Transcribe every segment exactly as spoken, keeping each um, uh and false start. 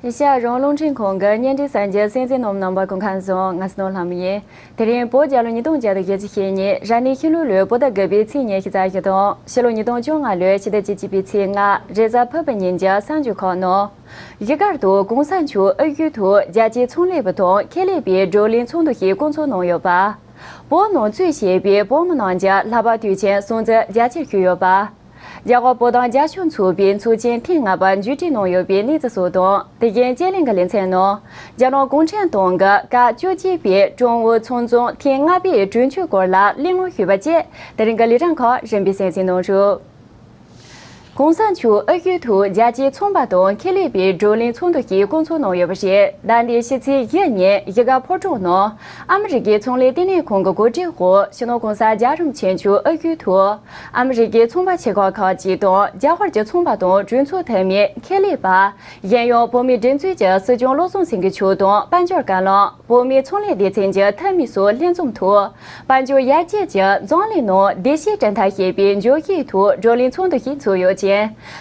ཨེ་ཤ་ཡ་རང་དབང་རླུང་འཕྲིན་ཁང་གི་བརྙན་འཕྲིན་གསར་འགྱུར་གསན་གཟིགས་རྣམས་རྣམ་པ་སྐུ་ཁམས་བཟང་། ང་སྣོ་ལྷ་མོ་ཡིན། དེ་རིང་བོད་རྒྱལ་ལོ་ཉིས་སྟོང་བརྒྱ་དང་བཞི་བཅུ་ཞེ་གཉིས་རབ་གནས་ཤིང་ལུག་ལོའི་བོད་ཟླ་དགུ་པའི་ཚེས་ཉི་ཤུ་རྩ་བཞི་དང་ཕྱི་ལོ་ཉིས་སྟོང་བཅོ་ལྔ་ལོའི་ཕྱི་ཟླ་བཅུ་གཅིག་པའི་ཚེས་ལྔ་རེས་གཟའ་ཕུར་བུ་ཉིན་གྱི་གསར་འགྱུར་ཁག་ནང་། གཞིས་སྒར་དུ་གོང་ས་མཆོག་ཨ་རྒྱུད་དུ་རྒྱལ་སྤྱིའི་ཚོང་ལས་པ་དང་ཁེ་ལས་པའི་བགྲོ་གླེང་ཚོགས་འདུ་ཞིག་བསྐོང་ཚོགས་གནང་ཡོད་པ། བོད་ནང་གཙོས་བྱས་པའི་བོད་མི་རྣམས་ཀྱིས་ལྷག་པར་དུས་ཆེན་སྲུང་བརྩི་རྒྱ་ཆེར་ཞུས་ཡོད་པ། རྒྱ་གར་བོད་དོན་རྒྱབ་སྐྱོར་ཚོགས་པའི་ཚོགས་ཆེན་ཐེངས་ལྔ་པ་མཇུག་སྒྲིལ་གནང་ཡོད་པའི་གནས་ཚུལ་སོགས་དང་། དེ་བཞིན་དཔྱད་གླེང་གི་ལེ་ཚན་ནང་། རྒྱ་ནག་གུང་ཁྲན་ཏང་གི་སྐབས་བཅོ་བརྒྱད་པའི་ཀྲུང་ཨུ་ཚང་འཛོམས་ཐེངས་ལྔ་པའི་གྲོས་ཆོད་སྐོར་ལ་གླེང་སློང་ཞུས་པ་བཅས་དེ་རིང་གི་ལས་རིམ་ཁག་རིམ་པས་གསན་གཟིགས་གནང་རོགས། གོང་ས་མཆོག་ཨ་རྒྱུད་དུ་རྒྱལ་སྤྱིའི་ཚོང་པ་དང་ཁེ་ལས་པའི་བགྲོ་གླེང་ཚོགས་འདུ་ཞིག་བསྐོང་ཚོགས་གནང་ཡོད་པ་རེད། ཟླ་འདིའི་ཕྱི་ཚེས་བཞི་ཉིན་གཞིས་སྒར་ཕོ་བྲང་ནང་ཨ་མི་རི་ཀའི་ཚོང་ལས་ལྟེ་གནས་ཁང་གི་གོ་སྒྲིག་འོག་སྤྱི་ནོར་༸གོང་ས་༸རྒྱལ་བ་རིན་པོ་ཆེ་མཆོག་ཨ་རྒྱུད་དུ་ཨ་མི་རི་ཀའི་ཚོང་པ་ཆེ་ཁག་ཁག་ཅིག་དང་རྒྱ་གར་གྱི་ཚོང་པ་དང་གྲོས་ཚོགས་འཐུས་མི། ཁེ་ལས་པ། གཞན་ཡང་བོད་མིའི་སྒྲིག་འཛུགས་ཀྱི་སྲིད་སྐྱོང་བློ་བཟང་སེང་གེ་མཆོག་དང་དཔལ་འབྱོར་བཀའ་བློན། བོད་མིའི་ཚོང་ལས་སྡེ་ཚན་གྱི་འཐུས་མི་སོགས་ལྷན་འཛོམས་ཐོག་དཔལ་འབྱོར་ཡར་རྒྱས་ཀྱི་འཛམ་གླིང་ནང་བདེ་སྐྱིད་སྒྲུབ་ཐབས་ཞེས་པའི་བརྗོད་གཞིའི་ཐོག་བགྲོ་གླེང་ཚོགས་འདུ་ཞིག་ཚོགས་ཡོད་ཅིང་།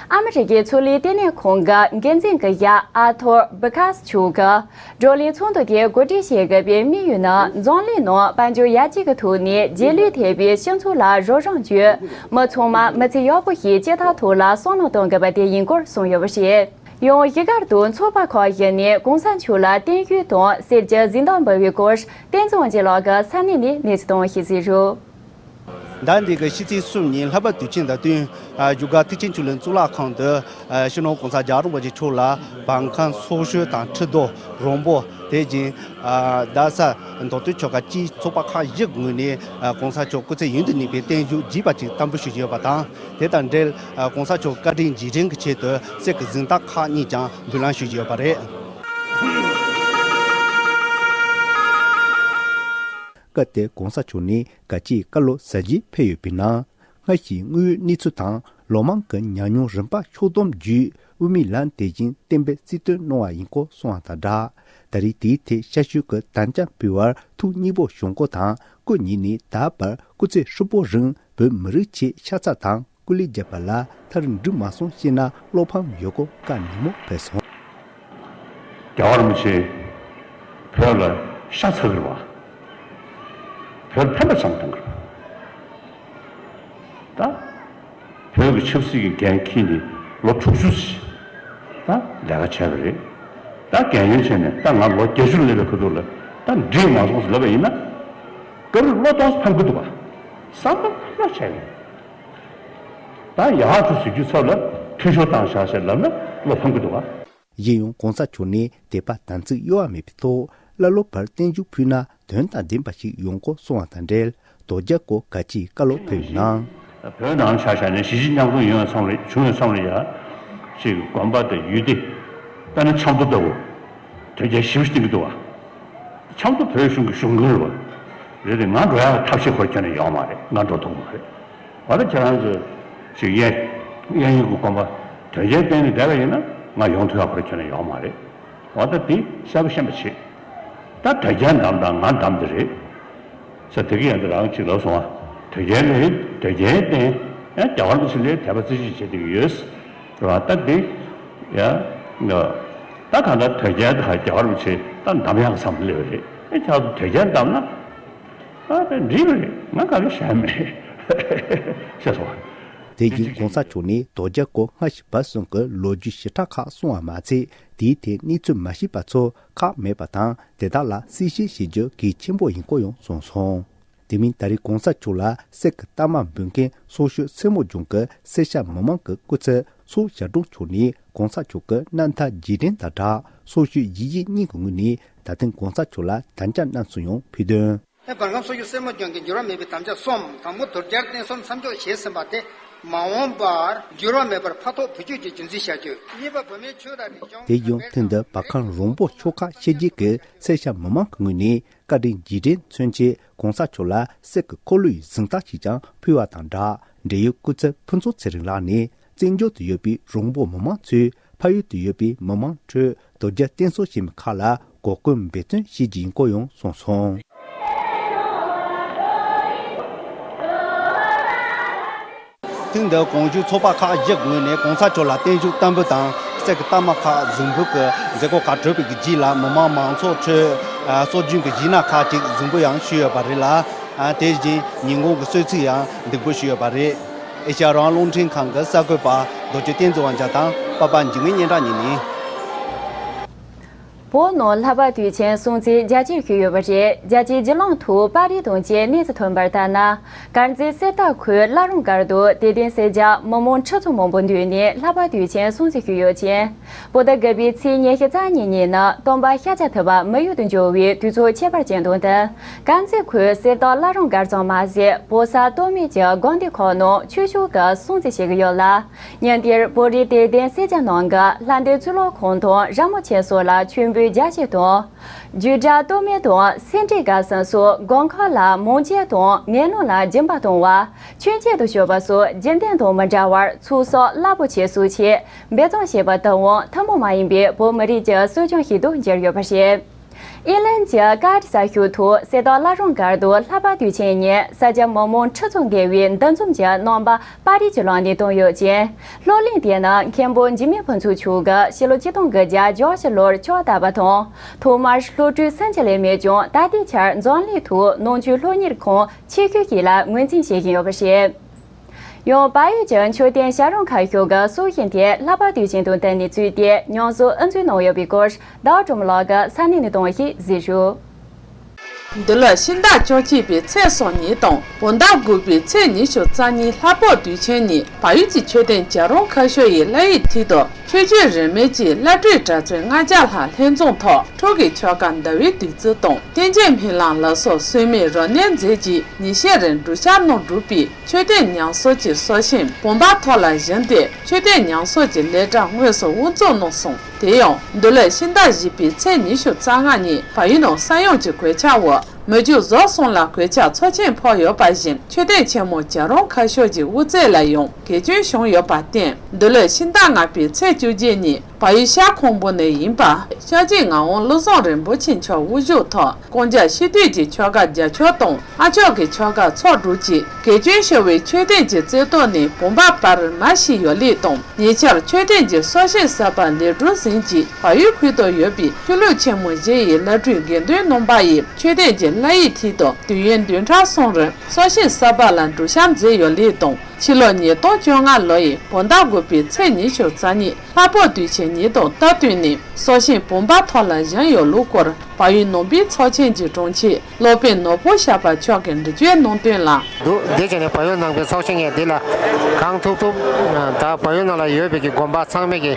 ཨ་མི་རི་ཀའི་ཚོང་ལས་ལྟེ་གནས་ཁང་གི་འགན་འཛིན་གྱི་ཡབ་ཨར་ཐུར་བྷི་ཁ་སི་མཆོག་གིས། བགྲོ་གླེང་ཚོགས་འདུ་དེ་གོ་སྒྲིག་བྱེད་དགོས་པའི་དམིགས་ཡུལ་ནི། འཛམ་གླིང་ནང་དཔལ་འབྱོར་ཡར་རྒྱས་ཀྱི་ཐོག་ནས་རྗེས་ལུས་ཐེབས་པའི་སྤྱི་ཚོགས་ལ་རོགས་རམ་བྱས། མི་ཚང་མ་མི་ཚེ་ཡག་པོ་ཞིག་སྐྱེལ་ཐབས་ཐོག་ལ་བསམ་བློ་གཏོང་དགོས་པ་དེ་ཡིན་སྐོར་གསུངས་ཡོད་པ་རེད། ཡང་གཞིས་སྒར་དུ་ཚོགས་པ་ཁག་བཞི་ནས་གོང་ས་མཆོག་ལ་བརྟན་བཞུགས་དང་གསེར་གྱི་གཟེངས་རྟགས་འབུལ་བའི་སྐོར། བསྟན་འཛིན་དབང་ཆེན་ལགས་ཀྱིས་ས་གནས་ནས་གནས་ཚུལ་དང་ཞིབ་གཟིགས་རོགས། ཟླ་འདི་གི་ཕྱི་ཚེས་གསུམ་ཉིན་ལྷག་པར་དུས་ཆེན་དང་བསྟུན། ཨ། བཞུགས་སྒར་ཐེག་ཆེན་ཆོས་གླིང་གཙུག་ལག་ཁང་དུ། ཨ། སྤྱི་ནོར་༸གོང་ས་༸རྒྱལ་བ་རིན་པོ་ཆེ་མཆོག་ལ་བར་ཁང་སོག་ཤོད་དང་ཁྲི་རྡོ་རོང་པོ། དེ་བཞིན། ཨ། རྡ་ས་མདོ་སྟོད་ཆོལ་ཁ་སྤྱིའི་ཚོགས་པ་ཁག་བཞི་གི་ངོས་ནས། ཨ། ༸གོང་ས་མཆོག་སྐུ་ཚེ་ཡུན་དུ་གནས་པའི་བརྟན་བཞུགས་བགྱིས་པ་ཅིག་བཏང་འབུལ་ཞུས་ཡོད་པ་དང་། དེ་དང་འབྲེལ། ཨ། ༸གོང་ས་མཆོག་བཀའ་དྲིན་རྗེས་དྲན་གྱི་ཆེད་དུ་གསེར་གྱི་གཟེངས་རྟགས་ཁག་གཉིས་ཀྱང་འབུལ་ལམ་ཞུས་ཡོད་པ་རེད། སྐབས་དེར་༸གོང་ས་མཆོག་ནས་དགའ་སྐྱིད་བཀའ་སློབ་ཟབ་རྒྱས་ཕེབས་ཡོད་པའི་ནང་། སྔར་བཞིན་དངོས་ཡོད་གནས་ཚུལ་དང་ལོ་མང་གི་ཉམས་མྱོང་རིམ་པ་ཕྱོགས་བསྡོམས་བརྒྱུད། དབུ་མའི་ལམ་དེ་བཞིན་བསྟན་པའི་རྩིས་སྟོན་གནང་བ་ཡིན་སྐོར་གསུངས་པ་དང་སྦྲགས། ད་རེས་དེའི་ཐད་ཤར་ཤུལ་གྱི་དམ་བཅའ་ཕུལ་བར་ཐུགས་མཉེས་པོ་བྱུང་སྐོར་དང་། སྐུ་ཉིད་ནས་ད་བར་སྐུ་ཚེ་ཧྲིལ་པོའི་རིང་བོད་མི་རིགས་ཆེད་ཤ་ཚ་དང་སྐུ་ལས་བརྒྱབ་པ་ལ་མཐར་འགྲིག་མ་སོང་ཞེ་ན་བློ་ཕམ་ཡོད་སྐོར་བཀའ་ནན་མོ་ཕེབས་སོང་། རྒྱལ་བ་རིན་པོ་ཆེ་བོད་ལ་ཤ་ཚ་གི་རེད་བ། བོད་ལ་ཕན་པ་ཙམ་གཏོང་གི་རེད་བ། ད་བོད་ཀྱི་ཆབ་སྲིད་ཀྱི་འགན་འཁྱེར་ནས་ལོ་དྲུག་ཅུ་ཙམ་ད་ལས་ཀ་བྱས་པ་རེད། ད་རྒན་ཡོལ་བྱས་ནས་ད་ང་ལོ་བརྒྱད་ཅུ་སླེབས་པའི་ཁ་ཐུག་ལ་ད་འགྲིག་མ་སོང་ཟེར་ལབ་པ་ཡིན་ན། སྐབས་རེ་བློ་གཏོང་ས་ཕམ་གི་འདུག་བ། བསམ་པ་ཕམ་ལ་བྱས་ཡོད། ད་ཡག་ཐུག་ཟེར་རྒྱུ་ཚབ་ལ་འཐུས་ཤོར་བཏང་བཞག་ཟེར་ལབ་ན་བློ་ཕམ་གི་འདུག་བ། གཞན་ཡང་༸གོང་ས་མཆོག་ནས་དད་པ་དམ་ཚིག་གཡོ་བ་མེད་པའི་ཐོག་བླ་སློབ་བར་བརྟན་བཞུགས་ཕུལ་ན་དོན་དང་ལྡན་པ་ཞིག་ཡོང་སྐོར་གསུངས་པ་དང་འབྲེལ། དོལ་རྒྱལ་སྐོར་དགའ་སྐྱིད་བཀའ་སློབ་ཕེབས་པའི་ནང་། བོད་ནང་ཆ་བཞག་ནས་གཞིས་བྱེས་མཉམ་འཛོམས་ཡོང་བའི་མཚམས་ལ་བྱུང་བའི་མཚམས་ལ་ཡ། ཅིག་དགོན་པ་དང་ཡུལ་སྡེ། དཔེར་ན་ཆབ་མདོ་ལྟ་བུ། དོལ་རྒྱལ་ཞེ་པོ་ཞིག་བསྟེན་གྱི་འདུག་བ། ཆབ་མདོ་བོད་གཞུང་གི་གཞུང་གི་རེད་བ། རེད་དེ་ང་འགྲོ་ཡག་ཐབས་ཤེས་ཁོ་ར་ཁྱོན་ནས་ཡོད་མ་རེད། ང་འགྲོ་ཐུབ་མ་རེད། འོ་ད་ཁྱེད་རང་ཚོ་ཞིག་གཡས་གཡས་གཡོན་གྱི་དགོན་པ་དོལ་རྒྱལ་བསྟེན་ནས་བསྡད་པ་ཡིན་ན་ང་ཡོང་ཐུབ་ཡག་ཁོ་ར་ཁྱོན་ནས་ཡོད་མ་རེད། འོ་ད་དེ་གསལ་པོ་ཤེས་པ་བྱེད། ད་དོལ་རྒྱལ་འདམ་དང་ང་འདམ་དེ་རེད། ས་དེ་གི་ཡང་དེ་རང་གཅིག་ལབ་སོང་བ། དོལ་རྒྱལ་ལས་དོལ་རྒྱལ་བསྟེན། ཡང་རྒྱལ་བ་རིན་པོ་ཆེ་ལས་དད་པ་རྩེ་གཅིག་བྱེད་བསྡད་ཀྱི་ཡོད། རེད་བ། ད་དེ་ཡང་ད་གང་ལྟར་དོལ་རྒྱལ་དང་རྒྱལ་བ་རིན་པོ་ཆེ་ད་འདམ་ཡག་གི་བསམ་བློ་སླེབས་པ་རེད། ཨེ་ཁྱེད་ཚོ་དོལ་རྒྱལ་འདམ་ན། ཨ་ད་འགྲིག་པ་རེད། ང་ག་ལ་བྱས་མེད། ཤེས་སོང་བ། དེ་བཞིན་༸གོང་ས་མཆོག་ནས་དོལ་རྒྱལ་སྐོར་སྔ་ཕྱི་བར་གསུམ་གྱི་ལོ་རྒྱུས་ཞེ་དྲག་ཁག་གསུངས་པ་མ་ཚད། དེའི་ཐད་གནས་ཚུལ་མ་ཤེས་པ་ཚོ་ཁག་མེད་པ་དང་། དེ་དག་ལ་གསལ་བཤད་བྱེད་རྒྱུ་གལ་ཆེན་པོ་ཡིན་སྐོར་ཡང་གསུངས་སོང་། དེ་མིན་ད་རེས་༸གོང་ས་མཆོག་ལ་གསེར་གྱི་རྟགས་མ་འབུལ་མཁན་སོག་ཤོད་སེར་མོ་ལྗོངས་ཀྱི་སེར་སྐྱ་མི་མང་གི་སྐུ་ཚབ་སོག་ཞབས་དྲུང་མཆོག་ནས་༸གོང་ས་མཆོག་གི་རྣམ་ཐར་རྗེས་དྲན་དང་སྦྲགས། སོག་ཤོད་གཞིས་བྱེས་གཉིས་ཀྱི་ངོས་ནས་ད་ཐེངས་༸གོང་ས་མཆོག་ལ་དམ་བཅའ་གནང་ཚུལ་ཡང་ཕུལ་དོན། བར་ཁམས་སོག་ཤོད་སེར་མོ་ལྗོངས་ཀྱིས་འགྱུར་བ་མེད་པའི་དམ་བཅའ་གསུམ། དང་པོ་དོལ་རྒྱལ་བསྟེན་གསུམ་མཚམས་འཇོག་བྱས་ཟིན་པ་དེ་མ་འོངས་པར་འགྱུར་བ་མེད་པར་འཕགས་ཐོག་བེད་སྤྱོད་ཀྱི་རྒྱུ་མཚན་བྱ་རྒྱུ། གཉིས་པ་བོད་མིའི་ཆོས་དང་རིག་གཞུང་། དེ་ཡང་ཐེངས་འདིར་བར་ཁམས་རོང་པོ་ཆོལ་ཁ་ཕྱེད་བརྒྱད་ཀྱི་སེར་སྐྱ་མི་མང་གི་ངོས་ནས་བཀའ་དྲིན་རྗེས་དྲན་མཚོན་ཆེད་༸གོང་ས་མཆོག་ལ་གསེར་གྱི་འཁོར་ལོའི་གཟེངས་རྟགས་ཤིག་ཀྱང་ཕུལ་བ་དང་སྦྲགས། འབྲེལ་ཡོད་སྐུ་ཚབ་ཕུན་ཚོགས་ཚེ་རིང་ལགས་ནས། བཙན་བྱོལ་དུ་ཡོད་པའི་རོང་པོ་མི་མང་ཚོས་ཕ་ཡུལ་དུ་ཡོད་པའི་མི་མང་ཁྲོད་དོལ་རྒྱལ་བསྟེན་གསོལ་བྱེད་མི་ཁག་ལ་གོ་སྐོན་འབད་བརྩོན་བྱེད་རྒྱུ་ཡིན་སྐོར་ཡང་གསུངས་སོང་། ཐེངས་འདིར་གོང་ཞུས་ཚོགས་པ་ཁག་བཞི་ངོས་ནས་༸གོང་ས་མཆོག་ལ་བརྟན་བཞུགས་བསྟར་འབུལ་དང་ རྩེ་གི་རྟགས་མ་ཁག་གཟིགས་འབུལ་གྱི་མཛད་སྒོ་ཁག་གྲུབ་པའི་རྗེས་ལ། མི་མང་མང་ཚོགས་ཁྲོད་སྲོལ་རྒྱུན་གྱི་གཞས་སྣ་ཁག་ཅིག་གཟིགས་འབུལ་ཡང་ཞུས་ཡོད་པ་རེད་ལ། དེ་བཞིན་ཉིན་གུང་གི་གསོལ་ཚིགས་ཡང་འདེགས་འབུལ་ཞུས་ཡོད་པ་རེད། ཨེ་ཤ་ཡ་རང་དབང་རླུང་འཕྲིན་ཁང་གི་གསར་འགོད་པ་རྡོ་རྗེ་བསྟན་འཛིན་དབང་རྒྱལ་དང་པ་ཕ་འཇིགས་མེད་སྙན་གྲགས་གཉིས་ནས། བོད་ནང་ལྷག་པ་དུས་ཆེན་སྲུང་བརྩི་རྒྱ་ཆེར་ཞུས་ཡོད་པ་རེད། རྒྱལ་སྤྱིའི་བརྒྱུད་ལམ་ཐོག་པར་རིས་དང་བཅས་གནས་ཚུལ་ཐོན་པར་ལྟར་ན། དཀར་མཛེས་གསེར་རྟ་ཁུལ་བླ་རུང་སྒར་དུ་དད་ལྡན་སེར་སྐྱ་མི་མང་ཁྲི་ཚོ་མང་པོ་འདུས་ནས་ལྷག་པ་དུས་ཆེན་སྲུང་བརྩི་ཞུས་ཡོད་ཅིང་། བོད་ཟླ་དགུ་པའི་ཚེས་ཉི་ཤུ་རྩ་གཉིས་ཉིན་ནི་སྟོན་པ་ཤཱཀྱ་ཐུབ་པ་མི་ཡུལ་དུ་འབྱོར་བའི་དུས་ཚོད་ཁྱད་པར་ཅན་དང་བསྟུན། དཀར་མཛེས་ཁུལ་གསེར་རྟ་བླ་རུང་སྒར་ཙམ་མ་ཟད། བོད་ས་སྟོད་སྨད་ཀྱི་དགོན་སྡེ་ཁག་ནང་ཆོས་ཕྱོགས་ཀྱི་སྲུང་བརྩི་བྱེད་ཀྱི་ཡོད་ལ། ཉིན་དེར་བོད་རིགས་དད་ལྡན་སེར་སྐྱ་རྣམས་ཀྱིས་ལྷ་ལྡན་གཙུག་ལག་ཁང་དང་ར་མོ་ཆེ་སོགས་ལ་མཆོད་འབུལ་རྒྱ་ཆེ་དང་། རྒྱུད་གྲྭ་སྟོད་སྨད་དང་སེ་འབྲས་དགའ་གསུམ་སོགས་དགོན་ཁག་ལ་མང་ཆེ་དང་ངན་སློང་ལ་སྦྱིན་པ་གཏོང་བ། མཆོད་མཇལ་དུ་ཞུགས་པ་སོགས་རྒྱུན་ལྡན་དང་མི་འདྲ་བར་ཚོགས་བསགས་རླབས་པོ་ཆེ་བསུ་ཆེད་འབད་བརྩོན་བྱས་པ་དག་ཡང་ཐུན་མོང་མ་ཡིན་པའི་བོད་མི་རིགས་ཀྱི་སྲོལ་རྒྱུན་ཞིག་ཏུ་གྱུར་ཡོད་པ་རེད། ཨིན་ལན་གྱི་ཀ་རི་ས་ཤོད་དུ་གསེར་རྟ་བླ་རུང་སྒར་དུ་ལྷག་པ་དུས་ཆེན་ཉིན་ས་སྐྱ་མི་མང་ཁྲི་ཚོ་བརྒལ་བའི་འདུ་འཛོམས་ཀྱི་རྣམ་པ་པར་རིས་ཀྱི་ལམ་ནས་བསྟན་ཡོད་ཅིང་། སློབ་གླིང་དེ་ནི་མཁན་པོ་འཇིགས་མེད་ཕུན་ཚོགས་མཆོག་གིས་ཕྱི་ལོ་ཆིག་སྟོང་དགུ་བརྒྱ་བརྒྱད་ཅུ་ལོར་ཕྱག་བཏབ་པ་དང་། ཐོག་མར་སློབ་ཕྲུག་སུམ་ཅུ་ལས་མེད་ཀྱང་། ད་ལྟའི་ཆར་འཛམ་གླིང་ཐོག་ནང་ཆོས་སློབ་གཉེར་ཁང་ཆེ་ཤོས་ཤིག་ལ་ངོས་འཛིན་བྱེད་བཞིན་ཡོད་པ་རེད། ཡང་བལ་ཡུལ་གྱི་མཆོད་རྟེན་བྱ་རུང་ཁ་ཤོར་གྱི་སྲོག་ཤིང་དེ་ལྷག་པ་དུས་ཆེན་དང་བསྟུན་ནས་བཙུགས་ཏེ་ཉམས་གསོ་དབུ་འཛུགས་གནང་ཡོད་པའི་སྐོར་ཟླ་བ་སྒྲོལ་མ་ལགས་ཀྱིས་ས་གནས་ནས་གཏོང་བ་ཞིག་གཟིགས་རོགས། འདི་ལོ་ཕྱི་ཟླ་བཅུ་གཅིག་པའི་ཚེས་སོ་གཉིས་དང་བོད་ཟླ་དགུ་པའི་ཚེས་ཉི་ཤུ་རྩ་གཉིས་ལྷག་པ་དུས་ཆེན་ཉིན། བལ་ཡུལ་གྱི་མཆོད་རྟེན་བྱ་རུང་ཁ་ཤོར་ཡི་བླ་ཡི་མཐིལ་དུ་ཆོས་བརྒྱུད་རིས་མེད་ཀྱི་བླ་སྤྲུལ་གྲྭ་བཙུན་ལྔ་བརྒྱ་ལྷག་ལྷན་འཛོམས་ཐོག་འབྲུག་གི་ཆོས་བཀའ་ཟླ་བའི་བདུད་རྩི་དང་། བསྟན་རྒྱས་སྨོན་ལམ་ལ་སོགས་སྲོལ་མེད་རབ་གནས་མཛད་རྗེས་ཉིན་ཤས་རིང་སྒྲུབ་ཞག་གནང་གྲུབ་པའི་མཆོད་རྟེན་ཉམས་གསོ་གྱི་སྲོག་ཤིང་བུམ་པ་ཐོག་ལ་བཞེངས་ཏེ། མཆོད་རྟེན་ཉམས་གསོ་གྱི་ལས་གྲྭ་དངོས་སུ་དབུ་འཛུགས་གནང་སོང་། དེ་ཡང་འདི་ལོའི་ཕྱི་ཟླ་བཞི་པའི་ཚེས་ཉི་ཤུ་རྩ་ལྔ་ཉིན་བལ་ཡུལ་ནང་ས་ཡོམ་གྱི་གོད་ཆག་འོག་མི་རྒྱུ་ཟོག་གསུམ་ལ་གོད་ཆག་ཚབས་ཆེན་ཕོག་ཡོད་པ་བཞིན། མཆོད་རྟེན་ཆེན་མོ་བྱ་རུང་ཁ་ཤོར་གྱི་དབུ་རྩེ་ལ་ཡང་གས་སྐྱོན་བྱུང་ཡོད་པར་བརྟེན། འདི་ལོའི་ཕྱི་ཟླ་ལྔ་པའི་ཚེས་བཅུ་གཅིག་ཉིན་བལ་ཡུལ་ཤར་ཁུམ་བུ་ནས་ཡིན་པ་ཤར་རྗེ་ངག་དབང་བློ་བཟང་རིན་པོ་ཆེ་མཆོག་དབུ་བཞུགས་ཐོག་ཀོང་ཇ་ཤིས་འདུས་ཀྱི་ཆོ་ག་རྒྱ་ཆོག་དང་། ཨ་ཆོག་གི་ཆོ་ག་ཚོགས་གྲུབ་རྗེས། གས་སྐྱོན་ཤོར་བའི་མཆོད་རྟེན་གྱི་རྩེ་ཏོག་ནས་བུམ་པ་པར་མ་ཞིག་ཡོད་ལུགས་དང་། ཉེ་ཆར་མཆོད་རྟེན་གྱི་སྲོག་ཤིང་གསར་པ་ལེགས་གྲུབ་ཟིན་རྗེས། བལ་ཡུལ་ཁུལ་དུ་ཡོད་པའི་ཆོས་ལུགས་ཆེན་མོ་བཞི་ཡི་བླ་སྤྲུལ་དགེ་འདུན་རྣམ་པ་ཡིས་མཆོད་རྟེན་གྱི་བླ་ཡི་མཐིལ་དུ་དུས་ཡུན་བདུན་ཕྲག་གསུམ་རིང་སྲོག་ཤིང་གསར་པ་ལ་སྒྲུབ་ཞག་མཛད་ཡོད་ལུགས་དང་། ཕྱི་ལོ་ཉིས་སྟོང་བཅོ་ལྔ་ལོ་ཡི་བོད་ཟླ་དགུ་པའི་ཚེས་ཉི་ཤུ་རྩ་གཉིས་ལྷག་པ་དུས་ཆེན་ཉིན་དང་སྟབས་བསྟུན་ནས་སྲོག་ཤིང་བུམ་པ་ཐོག་ལ་བཞེངས་ཡོད་ལུགས་སྐོར་བལ་ཡུལ་ནང་པའི་ཚོགས་ཆེན་གྱི་དྲུང་ཆེ་སློབ་དཔོན་ནོར་བུ་ཤར་པ་མཆོག་གིས་འགྲེལ་བརྗོད་གནང་དོན་ལ། འདུག་དེ་བྱས་ནས་བལ་ཡུལ་ནང་པའི་ཚོགས་ཆེན་ཡང་འདི་ལ་གང་ཐུབ་ཐུབ་ད་བལ་ཡུལ་ནང་ལ་ཡོད་པའི་གི་དགོན་པ་ཚང་མས་ཀྱི་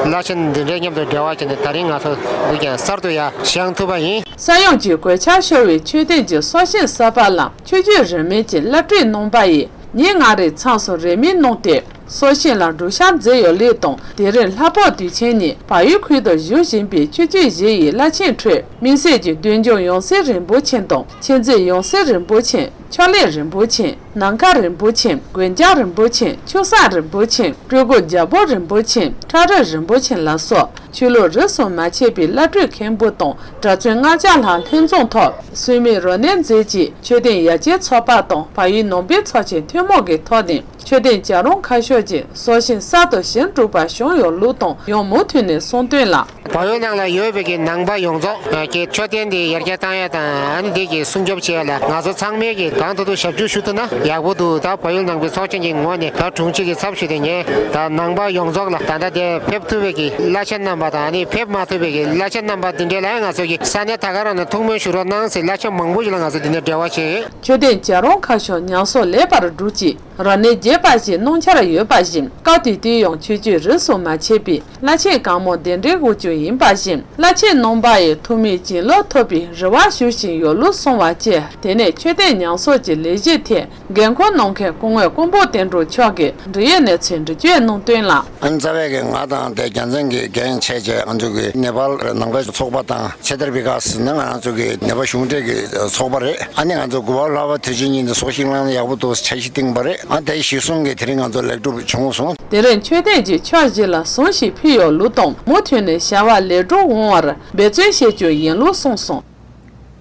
བླ་ཆེན་འདི་འདྲའི་མཉམ་དུ་འབྲེལ་བ་བྱས་ནས་ད་རིང་ང་ཚོ་འདུག་ཀྱང་གསར་དུ་ཡང་བཞེངས་ཐུབ་པ་ཡིན། ས་ཡོམ་གྱི་གོད་ཆག་ཤོར་བའི་མཆོད་རྟེན་གྱི་སྲོག་ཤིང་གསར་པ་ལ་ཆོས་བརྒྱུད་རིས་མེད་ཀྱི་བླ་སྤྲུལ་རྣམ་པ་ཡིས་ཉིན་ལྔ་རིང་མཚམས་སུ་རེས་མོས་གནང་སྟེ། སྲོག་ཤིང་ལ་སྒྲུབ་ཞག་མཛད་ཡོད་ལུགས་དང་། དེ་རིང་ལྷག་པ་དུས་ཆེན་ཉིན་བལ་ཡུལ་ཁུལ་དུ་བཞུགས་བཞིན་པའི་ཆོས་བརྒྱུད་བཞི་ཡི་བླ་ཆེན་ཁྲོད་དམིགས་བསལ་གྱི་འདོད་འཇོ་ཡང་སྲིད་རིན་པོ་ཆེ་དང་། མཁྱེན་བརྩེ་ཡང་སྲིད་རིན་པོ་ཆེ། ཕྱག་ལས་རིན་པོ་ཆེ། ནམ་མཁའ་རིན་པོ་ཆེ། མགོན་སྐྱབས་རིན་པོ་ཆེ། ཆོས་བཟང་རིན་པོ་ཆེ། སྤྲུལ་སྐུ་རྒྱལ་པོ་རིན་པོ་ཆེ། ཁྲ་རོས་རིན་པོ་ཆེ་ལ་སོགས་ཆོས་ལུགས་རིས་སུ་མ་ཆད་པའི་བླ་སྤྲུལ་མཁན་པོ་དང་གྲྭ་བཙུན་ལྔ་བརྒྱ་ལྷག་ལྷན་འཛོམས་ཐོག་སྲོལ་མེད་རབ་གནས་མཛད་རྗེས་མཆོད་རྟེན་ཡར་རྒྱས་ཚོགས་པ་དང་བལ་ཡུལ་ནང་པའི་ཚོགས་ཆེན་ཐུན་མོང་གི་ཐོག་ནས་མཆོད་རྟེན་བྱ་རུང་ཁ་ཤོར་གྱི་སྲོག་ཤིང་གསར་དུ་བཞེངས་གྲུབ་པ་བྱུང་ཡོད་ལུགས་དང་ཡང་མུ་མཐུད་ནས་གསུངས་དོན་ལ། བལ་ཡུལ་ནང་ལ་ཡོད་པའི་གི་ནང་པ་ཡོངས་རྫོགས་ཀྱི་མཆོད་རྟེན་འདི་ཡར་རྒྱས་བཏང་ཡ་དང་ཨ་ནི་འདི་གི་སྲུང་སྐྱོབ་བྱེད་ཡ་ལ་ང་ཚོ་ཚང་མས་གི་གང་ཐུབ་ཐུབ་ཞབས་ཞུ་ཞུ་ཐུབ་ན་ཡག་པོ་འདུག་ད་བལ་ཡུལ་ནང་པའི་ཚོགས་ཆེན་གྱི་ངོས་ནས་ད་དྲུང་ཆེ་གི་ཚབ་ཞུས་ཏེ་ངས་ད་ནང་པ་ཡོངས་རྫོགས་ལ་ད་ལྟ་དེ་ཕེབས་ཐུབ་པའི་གི་བླ་ཆེན་རྣམ་པ་དང་ཨ་ནི་ཕེབས་མ་ཐུབ་པའི་གི་བླ་ཆེན་རྣམ་པ་འདི་འདྲའི་ལ་ཡང་ང་ཚོ་གི་ས་གནས་ད་ག་རང་ནས་ཐུགས་སྨོན་ཞུ་རོགས་གནང་ཟེར་བླ་ཆེན་མང་པོ་ཞིག་ལ་ང་ཚོ་འདི་ནས་འབྲེལ་བ་བྱས་ཡོད། མཆོད་རྟེན་བྱ་རུང་ཁ་ཤོར་ཉམས་གསོ་ལེགས་པར་བསྒྲུབས་ཀྱིས། རབ་གནས་རྒྱས་པ་ཞིག་གནང་འཆར་ཡོད་པ་བཞིན། སྐབས་དེ་དུས་ཡང་ཆོས་བརྒྱུད་རིས་སུ་མ་ཆད་པའི་བླ་ཆེན་གང་མང་གདན་འདྲེན་དབུ་བརྒྱུད་ཡིན་པ་བཞིན། བླ་ཆེན་རྣམ་པ་ཡི་ཐུགས་སྨོན་བྱིན་རླབས་ཐོབ་པའི་རེ་བ་ཞུ་བཞིན་ཡོད་ལུགས་གསུངས་པ་བཅས། དེ་ནས་མཆོད་རྟེན་ཉམས་གསོ་གྱི་ལས་གཞི་ཐད་འགན་འཁུར་གནང་མཁན་སྐུ་ངོ་ཀོང་པོ་བསྟན་འགྲོ་མཆོག་གིས་འབྲེལ་ཡོད་གནས་ཚུལ་འགྲེལ་བརྗོད་གནང་དོན་ལ། ཨ་ནི་རྩ་བའི་གི་ང་དང་དེ་རྒྱལ་མཚན་གྱི་འགན་བྱས་བྱས་ང་ཚོ་གི་ནེ་པཱལ་ནང་པའི་ཚོགས་པ་དང་ཆེ་དར་བི་ཀ་སི་ནི་ང་ཚོ་གི་ནེ་པཱལ་གཞུང་འབྲེལ་གྱི་ཚོགས་པ་རེད། ཨ་ནི་ང་ཚོ་དགུ་པ་ལྷག་པ་དུས་ཆེན་ཉིན་དེ་སྲོག་ཤིང་བླངས་ན་ཡག་པོ་འདུག་འཆར་གཞི་བཏིང་པ་རེད། ཨ་དེ་གཞིར་བཟུང་གི་དེ་རིང་ང་ཚོ་ལེགས་གྲུབ་བྱུང་སོང་། དེ་རིང་མཆོད་རྟེན་གྱི་ཕྱོགས་བཞི་ལ་ཟུངས་ཤིག་ཕུལ་ཡོད་ལུགས་དང་མུ་མཐུད་ནས་བྱ་བ་ལེགས་གྲུབ་འོང་བར་འབད་བརྩོན་བྱེད་རྒྱུ་ཡིན་ལུགས་གསུངས་སོང་།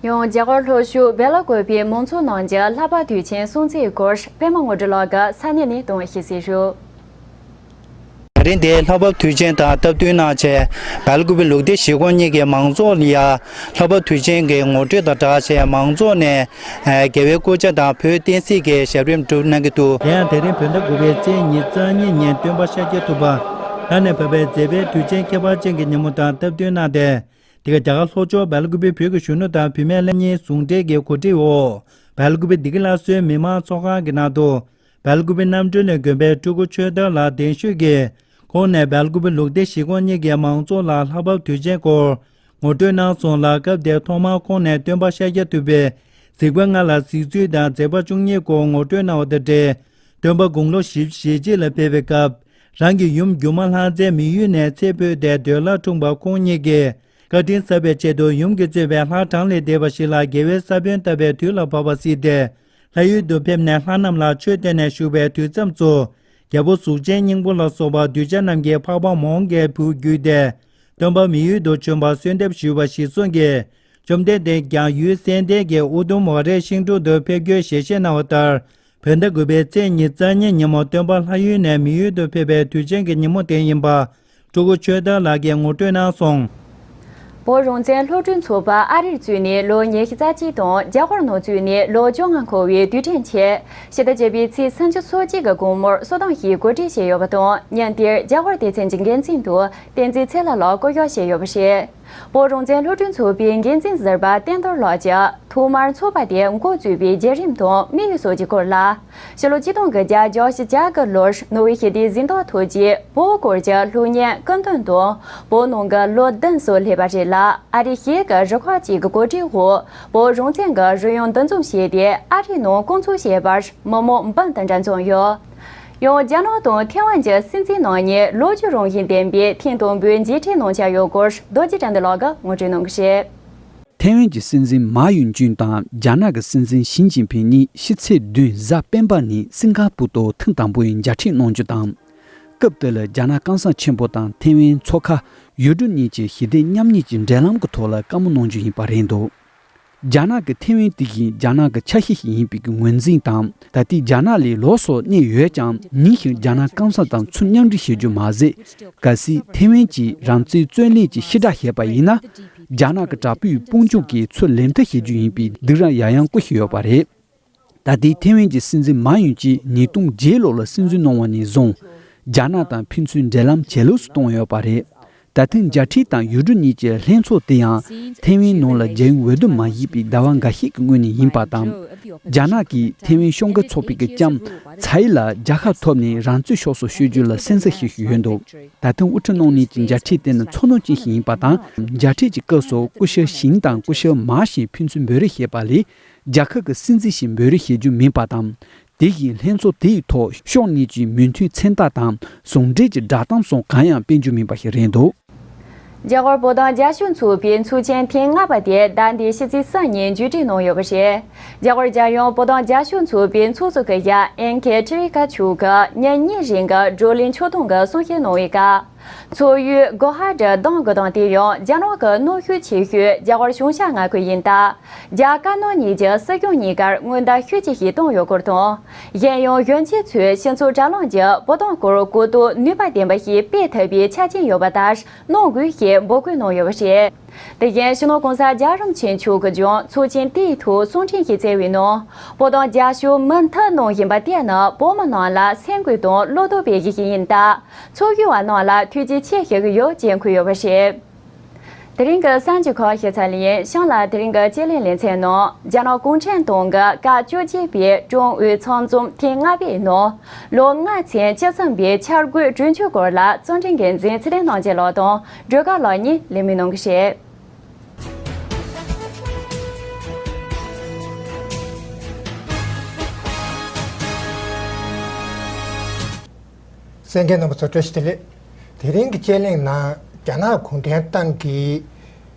ཡང་རྒྱ་གར་ལྷོ་ཕྱོགས་བེ་ལ་ཀོ་པའི་མང་ཚོགས་རྣམས་ཀྱི་ལྷག་པ་དུས་ཆེན་སྲུང་བརྩིའི་སྐོར་པད་མ་དངོས་གྲུབ་ལགས་ཀྱིས་ས་གནས་ནས་གཏོང་བ་ཞིག་གཟིགས་རོགས། དེ་རིང་འདིར་ལྷ་བབས་དུས་ཆེན་དང་སྟབས་བསྟུན་གནང་བྱས། སྦེལ་ཀུ་པེ་ལུགས་བདེ་གཞིས་ཁོངས་གཉིས་ཀྱི་མང་ཚོགས་ལ་ཡང་ལྷ་བབས་དུས་ཆེན་གྱི་ངོ་སྤྲོད་དང་སྦྲགས་བྱས། མང་ཚོགས་ནས་རྒྱལ་བའི་སྐུ་ཕྱྭ་དང་བོད་བསྟན་སྲིད་ཀྱི་ཞབས་རིམ་སྒྲུབ་གནང་གི་འདུག་དེ་ཡང་དེ་རིང་བོད་ཟླ་དགུ་པའི་ཚེས་ཉི་ཤུ་རྩ་གཉིས་ཉིན་སྟོན་པ་ཤཱཀྱ་ཐུབ་པ་ལྷ་ནས་བབས་པའི་མཛད་པའི་དུས་ཆེན་ཁྱད་པར་ཅན་གྱི་ཉིན་མོ་དང་སྟབས་བསྟུན་གནང་སྟེ། འདི་ག་རྒྱ་གར་ལྷོ་ཕྱོགས་སྦེལ་ཀུ་པེ་བོད་ཀྱི་གཞོན་ནུ་དང་བུད་མེད་ལྷན་གཉིས་ཟུང་འབྲེལ་གྱི་གོ་སྒྲིག་འོག་སྦེལ་ཀུ་པེ་བདེ་སྐྱིད་སླར་གསོའི་མི་མང་ཚོགས་ཁང་གི་ནང་དུ། སྦེལ་ཀུ་པེ་གནམ་གྲུ་ནས་དགོན་པའི་སྤྲུལ་སྐུ་ཆོས་དར་ལགས་གདན་ཞུས་ཀྱིས། ཁོང་ནས་སྦེལ་ཀུ་པེ་ལུགས་བདེ་གཞིས་ཁོངས་གཉིས་ཀྱི་མང་ཚོགས་ལ་ལྷ་བབས་དུས་ཆེན་སྐོར་ངོ་སྤྲོད་གནང་སོང་ལ། སྐབས་དེར་ཐོག་མར་ཁོང་ནས་སྟོན་པ་ཤཱཀྱ་ཐུབ་པའི་གཟིགས་པ་ལྔ་ལ་གཟིགས་ཚུལ་དང་། མཛད་པ་བཅུ་གཉིས་སྐོར་ངོ་སྤྲོད་གནང་བ་དང་འབྲེལ། སྟོན་པ་དགུང་ལོ་བཞི་བཅུ་ཞེ་གཅིག་ལ་ཕེབས་པའི་སྐབས། རང་གི་ཡུམ་སྒྱུ་མ་ལྷ་མཛེས་མི་ཡུལ་ནས་ཚེ་འཕོས་ཏེ་འདོད་ལྷ་འཁྲུངས་པར་ཁོང་ཉིད་ཀྱིས་བཀའ་དྲིན་གསབ་པའི་ཆེད་དུ། ཡུམ་གྱིས་གཙོས་པའི་ལྷ་གྲངས་ལས་འདས་པ་ཞིག་ལ་དགེ་བའི་ས་བོན་བཏབ་པའི་དུས་ལ་བབ་པ་གཟིགས་ཏེ། ལྷ་ཡུལ་དུ་ཕེབས་ནས་ལྷ་རྣམས་ལ་ཆོས་བསྟན་ནས་བཞུགས་པའི་དུས་མཚམས་སུ། རྒྱལ་པོ་གཟུགས་ཅན་སྙིང་པོ་ལ་སོགས་པ་གདུལ་བྱ་རྣམས་ཀྱི་འཕགས་པ་མོའུ་འགལ་བུ་བརྒྱུད་དེ། སྟོན་པ་མི་ཡུལ་དུ་བྱོན་པར་གསོལ་འདེབས་ཞུས་པ་གཞིར་བཟུང་གིས། བཅོམ་ལྡན་འདས་ཀྱང་ཡུལ་སེང་ལྡེང་གི་ཨུ་དུམ་ཝ་རའི་ཤིང་དྲུང་དུ་ཕེབས་སྐྱོད་ཞལ་བཞེས་གནང་བ་ལྟར། བོད་ཟླ་དགུ་པའི་ཚེས་ཉི་ཤུ་རྩ་གཉིས་ཉིན་མོ་སྟོན་པ་ལྷ་ཡུལ་ནས་མི་ཡུལ་དུ་ཕེབས་པའི་དུས་ཆེན་གྱི་ཉིན་མོ་དེ་ཡིན་པ། སྤྲུལ་སྐུ་ཆོས་དར་ལགས་ཀྱིས་ངོ་སྤྲོད་གནང་སོང་། བོད་རང་བཙན་སློབ་ཕྲུག་ཚོགས་པ་ཨ་རིར་བཙུགས་ནས་ལོ་ཉི་ཤུ་རྩ་གཅིག་དང་། རྒྱ་གར་ནང་བཙུགས་ནས་ལོ་བཅོ་ལྔ་འཁོར་བའི་དུས་དྲན་ཆེད། ཕྱི་ཟླ་བརྒྱད་པའི་ཚེས་སུམ་ཅུ་སོ་གཅིག་གི་དགོང་མོར་གསོལ་གདམས་ཤིག་གོ་སྒྲིག་བྱས་ཡོད་པ་དང་། ཉིན་དེར་རྒྱ་གར་སྡེ་ཚན་གྱི་འགན་འཛིན་དུ་བསྟན་འཛིན་ཚེ་ལྷ་ལགས་བསྐོ་གཞག་བྱས་ཡོད་པ་རེད། བོད་རང་བཙན་སློབ་ཕྲུག་ཚོགས་པའི་འགན་འཛིན་ཟུར་པ་བསྟན་རྡོར་ལགས་ཀྱིས། ཐོག་མར་ཚོགས་པ་དེ་འགོ་བཙུགས་པའི་བརྒྱུད་རིམ་དང་དམིགས་ཡུལ་སོགས་ཀྱི་སྐོར་ལ། ཕྱི་ལོ་ཆིག་སྟོང་དགུ་བརྒྱ་བརྒྱད་ཅུ་གྱ་དགུ་ལོར་ནོར་ཝེ་ཞི་བདེའི་གཟེངས་རྟགས་ཐོབ་རྗེས། བོད་སྐོར་གྱི་སློབ་གཉེར་སྐུལ་འདེད་དང་། བོད་ནང་གི་ལོ་བདུན་སོགས་སླེབས་པ་རེད་ལ། ཨ་རིའི་ཞིག་གི་རུ་ཁག་ཅིག་གི་གོ་སྒྲིག་འོག་བོད་རང་བཙན་གྱི་རུ་དབྱངས་འདུ་འཛོམས་བྱས་ཏེ། ཨ་རིའི་ནང་རྐང་འཚོལ་བྱས་པར་མི་མང་འབུམ་དང་འདྲ་འཛོམས་ཡོད། ཡང་རྒྱ་ནག་དང་ཐེ་ཝན་གྱི་སྲིད་འཛིན་རྣམ་གཉིས་ལོ་རྒྱུས་རང་བཞིན་ལྡན་པའི་ཐེངས་དང་པོའི་མཇལ་འཕྲད་གནང་འཆར་ཡོད་སྐོར། རྡོ་རྗེ་དགྲ་འདུལ་ལགས་ཀྱིས་ངོ་སྤྲོད་གནང་གི་རེད། ཐེ་ཝན་གྱི་སྲིད་འཛིན་མཱ་ཡུན་ཅུན་དང་རྒྱ་ནག་གི་སྲིད་འཛིན་ཞི་ཅིན་ཕིང་གཉིས་ཕྱི་ཚེས་བདུན་གཟའ་སྤེན་པ་ཉིན་སིང་ག་པུར་དུ་ཐེངས་དང་པོའི་མཇལ་འཕྲད་གནང་རྒྱུ་དང་། སྐབས་དེ་ལ་རྒྱ་ནག་སྐམ་ས་ཆེན་པོ་དང་ཐེ་ཝན་མཚོ་ཁ་ཡུལ་གྲུ་གཉིས་ཀྱི་ཞི་བདེ་མཉམ་གནས་ཀྱི་འབྲེལ་ལམ་གྱི་ཐོག་ལ་བཀའ་མོལ་གནང་རྒྱུ་ཡིན་པ་རེད་འདུག་རྒྱ་ནག་གི་ཐེ་ཝན་དེ་བཞིན་རྒྱ་ནག་གི་ཆ་ཤས་ཤིག་ཡིན་པའི་ངོས་འཛིན་དང་། ད་ལྟའི་རྒྱ་ནག་ལས་ལོགས་སུ་གནས་ཡོད་ཀྱང་། ཉིན་ཞིག་རྒྱ་ནག་སྐམ་ས་དང་ཚུར་མཉམ་འབྲེལ་བྱེད་རྒྱུ་མ་ཟད། གལ་སྲིད་ཐེ་ཝན་གྱིས་རང་བཙན་རྩོད་ལེན་གྱི་ཕྱིར་བསྒྲགས་བྱས་པ་ཡིན་ན། རྒྱ་ནག་གི་དྲག་པོའི་དཔུང་འཇོམས་ཀྱིས་ཚུར་ལེན་ཐབས་བྱེད་རྒྱུ་ཡིན་པའི་སྡིགས་ར་ཡང་ཡང་བསྐུལ་བཞིན་ཡོད་པ་རེད། ད་ལྟའི་ཐེ་ཝན་གྱི་སྲིད་འཛིན་མཱ་ཡུན་ཅིན་ཉིས་སྟོང་བརྒྱད་ལོ་ལ་སྲིད་འཛིན་གནང་བ་ནས་བཟུང་། རྒྱ་ནག་དང་ཕན་ཚུན་འབྲེལ་ལམ་ཇེ་ལེགས་སུ་བཏང་ཡོད་པ་རེད། ད་ཐེངས་མཇལ་འཕྲད་དང་ཡུལ་གྲུ་གཉིས་ཀྱི་ལྷན་ཚོགས་དེ་ཡང་། ཐེ་ཝན་ནང་ལ་རྒྱལ་ཡོངས་འོས་བསྡུ་མ་བྱས་པའི་ཟླ་བ་འགའ་ཤས་ཀྱི་སྔོན་ནས་ཡིན་པ་དང་། རྒྱ་ནག་གིས་ཐེ་ཝན་གཤམ་འོག་ཚོགས་པའི་ལྕམ་ཚའེ་ལ་རྒྱལ་ཁ་ཐོབ་ནས་རང་བཙན་ཕྱོགས་སུ་བསྐྱོད་རྒྱུ་ལ་སེམས་འཚབ་བྱེད་བཞིན་ཡོད་འདུག་ད་ཐེངས་དབུ་ཁྲིད་གནང་ནས་ཀྱི་མཇལ་འཕྲད་དེ་ནི་ཚོར་སྣང་ཅན་ཞིག་ཡིན་པ་དང་། མཇལ་འཕྲད་ཀྱི་སྐབས་སུ་སྐུ་ཞབས་ཞིང་དང་སྐུ་ཞབས་མཱ་ཞེས་ཕན་ཚུན་འབོད་རེས་བྱེད་པ་ལས། རྒྱལ་ཁབ་ཀྱི་སྲིད་འཛིན་ཞེས་འབོད་རེས་བྱེད་རྒྱུ་མིན་པ་དང་། དེ་བཞིན་ལྷན་ཚོགས་དེའི་ཐོག་ཕྱོགས་གཉིས་ཀྱི་མོས་མཐུན་མཚན་རྟགས་དང་ཟུང་འབྲེལ་གྱི་བསྒྲགས་གཏམ་སོགས་གང་ཡང་སྤེལ་རྒྱུ་མིན་པ་ཞིག་རེད་འདུག་རྒྱ་གར་བོད་དོན་རྒྱབ་སྐྱོར་ཚོགས་པའི་ཚོགས་ཆེན་ཐེངས་ལྔ་པ་དེ་ཟླ་འདིའི་ཕྱི་ཚེས་གསུམ་ཉིན་མཇུག་སྒྲིལ་གནང་ཡོད་པ་རེད། རྒྱ་གར་རྒྱལ་ཡོངས་བོད་དོན་རྒྱབ་སྐྱོར་ཚོགས་པའི་ཚོགས་གཙོ་སྐུ་ཞབས་ཨེན་ཁེ་ཁྲི་རི་ཀ་མཆོག་གིས་ཉིན་གཉིས་རིང་གི་བགྲོ་གླེང་ཕྱོགས་བསྡོམས་ཀྱི་གསུང་བཤད་གནང་བའི་སྐབས། ཚོགས་ཡུལ་གོ་ཧ་ཊི་གདན་དགོས་དོན་དེ་ཡང་རྒྱ་ནག་གི་གནོན་ཤུགས་ཆེ་ཤོས་རྒྱ་གར་གཞུང་ཞབས་མངའ་ཁུལ་ཡིན་སྟབས། རྒྱ་དཀར་ནག་གཉིས་ཀྱི་སྲིད་སྐྱོང་གཉིས་ཀར་མངོན་བརྡ་ཤུགས་ཆེ་ཞིག་བཏོན་ཡོད་སྐོར་དང་། གཞན་ཡང་གཞོན་སྐྱེས་ཚོས་སྤྱི་ཚོགས་དྲ་ལམ་གྱི་བོད་དོན་སྐོར་གོ་རྟོགས་ནུས་པ་ལྡན་པ་ཞིག་སྤེལ་ཐུབ་པའི་ཆ་རྐྱེན་ཡོད་པ་ལྟར་གནང་དགོས་ཞེས་འབོད་སྐུལ་གནང་ཡོད་པ་རེད། དེ་བཞིན་སྤྱི་ནོར་༸གོང་ས་རྒྱལ་བ་རིན་པོ་ཆེ་མཆོག་གིས་ཀྱང་ཚོགས་ཆེན་དེའི་ཐོག་གསུང་འཕྲིན་ཞིག་སྩལ་བའི་ནང་། བོད་དོན་རྒྱབ་སྐྱོར་མུ་མཐུད་གནང་བཞིན་པ་དེ་ནི་བོད་མི་རྣམས་ལ་སེམས་འགུལ་དང་བློ་སྟོབས་སྤེལ་གཞི་ཞིག་ཡིན་སྟབས། ཚོགས་ཞུགས་པ་རྣམས་ལ་ཐུགས་རྗེ་ཆེ་ཞུ་གི་ཡོད་ཅེས་འཁོད་ཡོད་པ་རེད། དེ་རིང་གི་གསར་འགྱུར་ཁག་ཞུས་ཚར་ལེ་ཡིན། གཤམ་ལ་དེ་རིང་གི་དཔྱད་གླེང་ལེ་ཚན་ནང་རྒྱ་ནག་གུང་ཁྲན་ཏང་གི་སྐབས་བཅོ་བརྒྱད་པའི་ཀྲུང་ཨུའི་ཚང་འཛོམས་ཐེངས་ལྔ་པའི་ནང་ལོ་ལྔ་ཚན་བཅུ་གསུམ་པའི་འཆར་འགོད་གྲོས་ཆོད་སྐོར་ལ་རྩོམ་སྒྲིག་འགན་འཛིན་ཚེ་བརྟན་རྣམ་རྒྱལ་ལགས་དང་སྒྲོལ་དཀར་ལགས་གཉིས་ལེ་མོལ་གནང་གི་རེད། གསན་མཁན་རྣམ་པ་ཚོ་བཀྲ་ཤིས་བདེ་ལེགས། དེ་རིང་གི་དཔྱད་གླེང་ནང་རྒྱ་ནག་གུང་ཁྲན་ཏང་གིས་